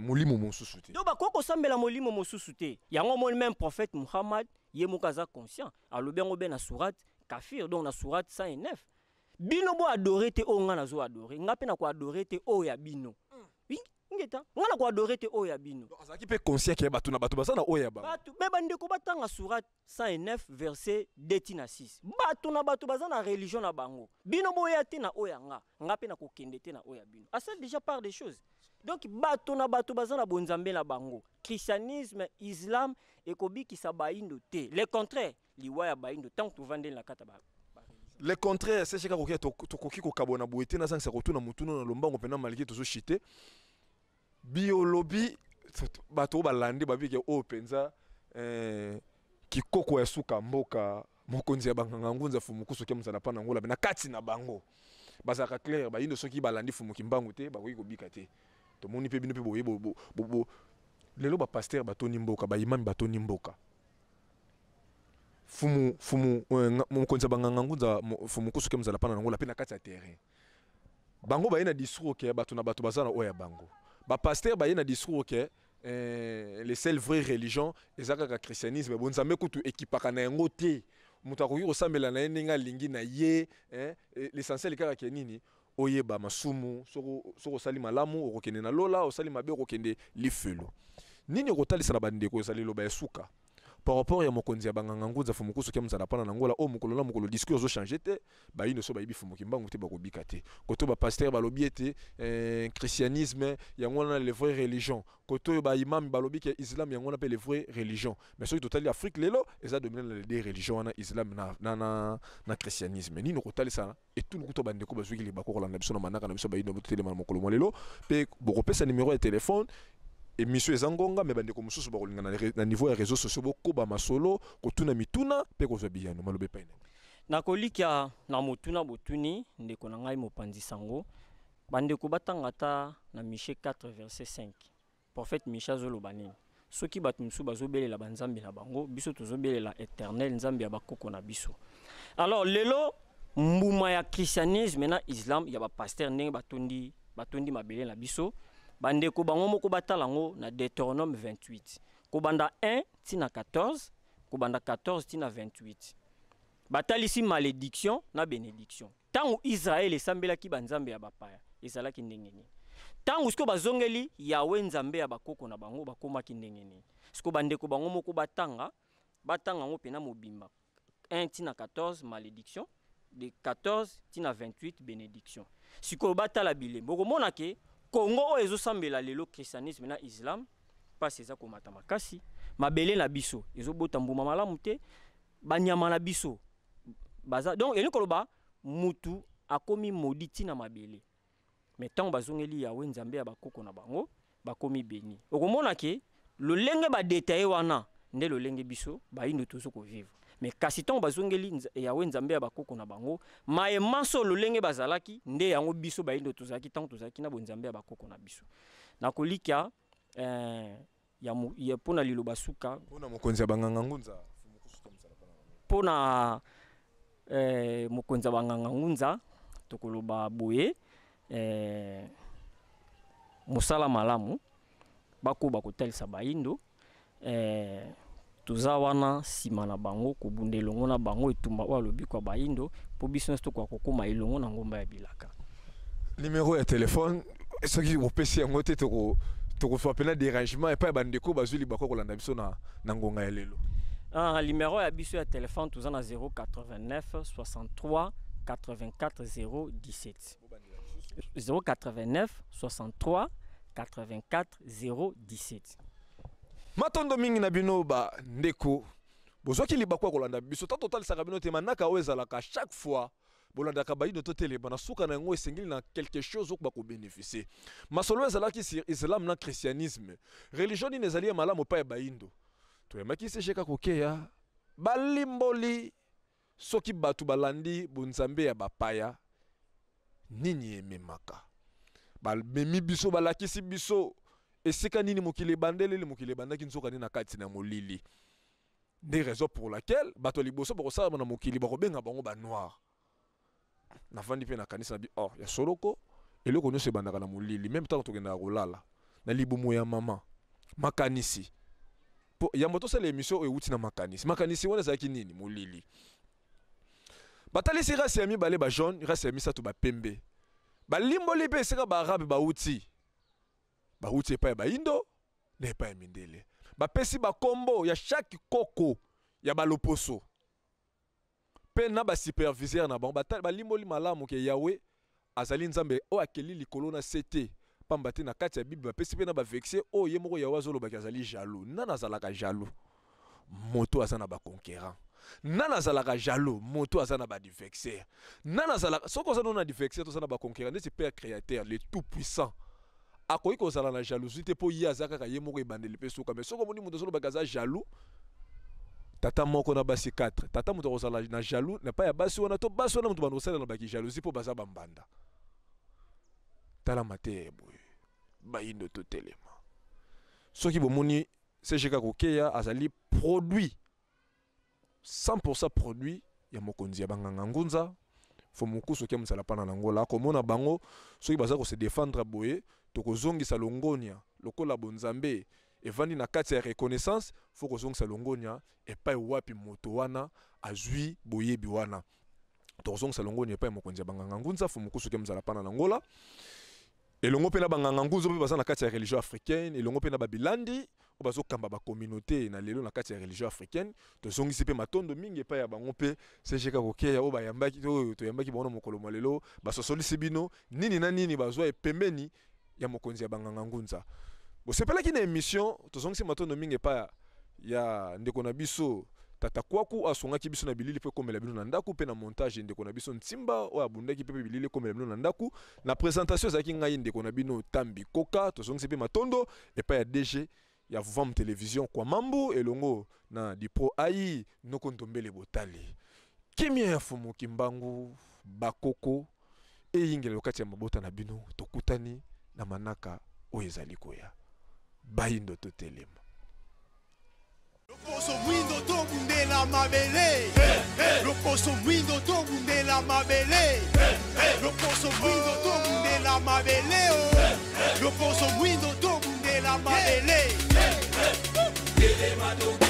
molimo mosusu te. Donc bakoki kosambela molimo mosusu te. Yango omoni, même prophète Muhammad ye moko aza conscient, alobi yango be na sourate Kafir, donc na sourate 109: bino bo adore te oyo nga nazo adore, nga mpe na koadore te oyo ya bino. Ngeta nga na koadore te oyo ya bino. Donc azalaki mpe conscient ke bato na bato baza na oyo ya bango. Bato me bandeko batanga sourate 109, verset 2 ti na 6: bato na bato baza na religion na bango, bino boya te na oyo ya nga, nga mpe na kokende te na oyo ya bino. Asali déjà part des choses. Donc bato na bato baza na bonzambe na bango. Christianisme, islam ekobikisa bayindo te, le contraire, liwa ya bayindo ntango tovandeli na kati ya ba Le contraire. Secheka koki tokoki kokabwana boye te, nazangisa kotuna motuna na lombango mpena malgré tozoshite biolobi. Bato oyo balandi babike oyo mpenza kikoko ya suka mboka, mokonzi ya banganga ngunza Fumuku soki mozala mpa na ngola na kati na bango bazalaka clair, bayindo soki balandi Fumuki mbangu te, bakoki kobika te. Tomoni mpe bino mpe boye lelo bapasteur batoni mboka, baimami batoni mboka. Fumu mokonzi ya banganga ngunza Fumuku soki mozala mpa na ngola mpe na kati ya terrain, bango baye na discours ke bato na bato baza na oyo ya bango. Bapasteur baye na discours ke les seules vraies religions eza kaka christianisme, bonzambe kutu ekipaka na yango te, moto akoki kosambela na ye ndenge alingi na ye, l'essentiel kaka ke nini? Oyeba masumu, soki osali malamu okokende na lola, osali mabe okokende lifelo. Nini okotalisa na bandeko ezali liloba ya suka par rapport ya mokonzi ya banganga ngunza Fumuku soki mozala mpana na ngola, oyo mokolo na mokolo discours ezochange te, bayindo so bayebi Fumuki mbangu te, bakobika te? Koto bapasteur balobi ete christianisme yango wana le vraie religion, koto oyo baimami balobi ke islam yango wana mpe le vraie religion. Mais soki totali Afrique lelo, eza dominé na les deux religions wana, islam na christianisme. Nini okotalisa etuluku to bandeko bazwiki libako kolanda biso na manaka na biso bayindo bototelema na mokolo mwa lelo? Mpe bokopesa numéro ya telefone, émission eza ngonga, me bandeko mosusu bakolinga na niveau ya réseaux sociaux bokoba masolo, kotuna mituna mpe kozwa biyano. Maloba epai na Nakolikia na motuna botuni ndeko na ngai mopanzi sango. Bandeko batanga ata na Miche 4, verset 5. Prophète Miche azoloba nini? Soki bato mosusu bazobelela banzambe na bango, biso tozobelela Éternel, Nzambe ya bakoko na biso. Alors lelo mbuma ya christianisme na islam ya bapasteur, ndenge batondi mabele na biso, bandeko bango moko batala yango na Deutéronome 28, kobanda 1 ntina 14, kobanda 14 ntina 28. Batalisi malédiction na bénédiction. Ntango Israele esambelaki banzambe ya bapaya, ezalaki ndenge nini? Ntango sikoyo bazongeli Yawe Nzambe ya bakoko na bango, bakomaki ndenge nini? Sikoyo bandeko bango moko batanga, batanga yango mpena mobimba 1 tina 14 malédiction, de 14 tina 28 bénédiction. Sikoyo batala bilembo, okomona ke Congo oyo ezosambela lelo christianisme na islam, mpasi eza komata makasi, mabele na biso ezobota mbuma malamu te, banyama na biso baza donc elingi koloba mutu akomi maudit tina mabele. Mais ntango bazongeli Yawe Nzambe ya bakoko na bango, bakomi beni. Okomona ke lolenge ba détailler wana nde lolenge biso bayindo tozo kovivre. Mais kasi ntango bazongeli Yawe Nzambe ya bakoko na bango, maye manso lolenge bazalaki nde yango biso bayindo tozalaki ntango tozalaki na bonzambe ya bakoko na biso. Nakolikia ya mpona liloba suka mpona mokonzi ya banganga ngunza, mpona mokonzi ya banganga ngunza, tokoloba boye, mosala malamu bakoba kotalisa bayindo, toza wana nsima na bango kobunda elongo na bango etumba oyo alobi kwa bayindo, mpo biso nyonso tokoka kokóma elongo na ngomba ya bilaka. Numero ya telefone, soki opesi yango te, tokozwa mpena dérangement epai ya bandeko bazwi libako kolanda biso na ngonga ya lelo. Numéro ya biso ya telefone, toza na 089 63 84 017, 089 63 84 017. Matondo mingi na bino bandeko bozwaki libaku ya kolanda biso. Ta totalisaka bino te manaka oyo ezalaka chaque fois bolandaka Bayindo Totelema, na suka na yango esengeli na quelque chose oyo bakobénéficie. Masolo ezalaki sur islam na christianisme, religion nini ezali ya malamu epai ya bayindo. Toyambaki CGK kokeya balimboli soki bato balandi bonzambe ya bapaya nini ememaka. Bamemi biso, balakisi biso esika nini mokili ebandeleli. Mokili ebandaki nzoka nde na kati na molili, nde raison pour laquelle bato ya liboso bakosalama na mokili bakobenga bango banoir. Navandi mpe nakanisi na bi or ya soloko, eloko nyonso ebandaka na molili. Même ntango tokendaka kolala na libumu ya mama, makanisi po yambo tosala émission oyo ewuti na makanisi. Makanisi wana ezalaki nini? Molili. Batalisi race ya mibale bajaune, race ya misato bapembe. Balimboli mpe esika baarabe bauti, bauti epai ya bayindo na epai ya mindele. Bapesi bakombo ya chaque koko ya baloposo mpe na basuperviseur na bango. Balimboli malamu ke Yawe azali Nzambe oyo akeli likolo na se te pamba te. Na kati ya Bible bapesi mpe na baverset oyo ye moko Yawe azolobaki azali jaloux. Nani azalaka jaloux? Moto aza na baconquérant. Nani azalaka jaloux? Moto aza na baadversaire. Nani azalaka? Soki oza nano na adversaire, toza na baconquérant. Neti Père créateur, le tout puissant, akoki kozala na jalousie te mpo ye aza kaka ye moko ebandeli mpe suka. Mais soki omoni moto azolobaka aza jaloux, tata moko na basi 4, tata moto akozala na jaloux na epai ya basi wana, to basi wana moto bando kosalela na baki jalousie mpo baza bambanda. Tala mateya ya boye, Bayindo Totelema. Soki bomoni CGK kokeya azali produit 100% produit ya mokonzi ya banganga ngunza Fomukusu okia mosala pana na ngola, akomona bango soki baza kose défendre boye. Tokozongisa longonia lokola bonzambe evandi na kati ya reconnaissance. Fo kozongisa longonia epai wapi moto wana azwi boyebi wana. Tokozongisa longonia epai ya mokonzi ya banganga ngunza Fomukusu okia mozala pana na ngola, elongo mpe na banganga ngunza mpe baza na kati ya religion africaine, elongo mpe na babilandi oyo bazokamba bacommunauté na lelo na kati ya religion africaine. Tozongisi mpe matondo mingi epai ya bango mpe CGK kokeya oyo bayambaki, oyo toyambaki bango na mokolo mwa lelo. Basosolisi bino nini na nini bazwa epembeni ya mokonzi ya banganga ngunza. Bosepelaki na émission. Tozongisi matondo mingi epai ya ndeko na biso Tata Kwaku, asungaki biso na bilili mpo ekomela bino na ndako, mpe na montage ndeko na biso Ntimba oyo abundaki mpe bilili ekomela bino na ndako. Na présentation ezalaki ngai ndeko na bino Tambi Koka. Tozongisi mpe matondo epai ya DG ya Vam Télévision kwa mambu elongo na Dipro ai noko Ndombele. Botali kimia ya Fumu Kimbangu, bakoko eyingela kati ya mabota na bino. Tokutani na manaka oyo ezali koya. Bayindo Totelema. Loposo mwindo tobundela mabele, loposo mwindo tobundela mabele, loposo mwindo tobundela mabele, oh. Loposo mwindo tobundela mabele. Telema.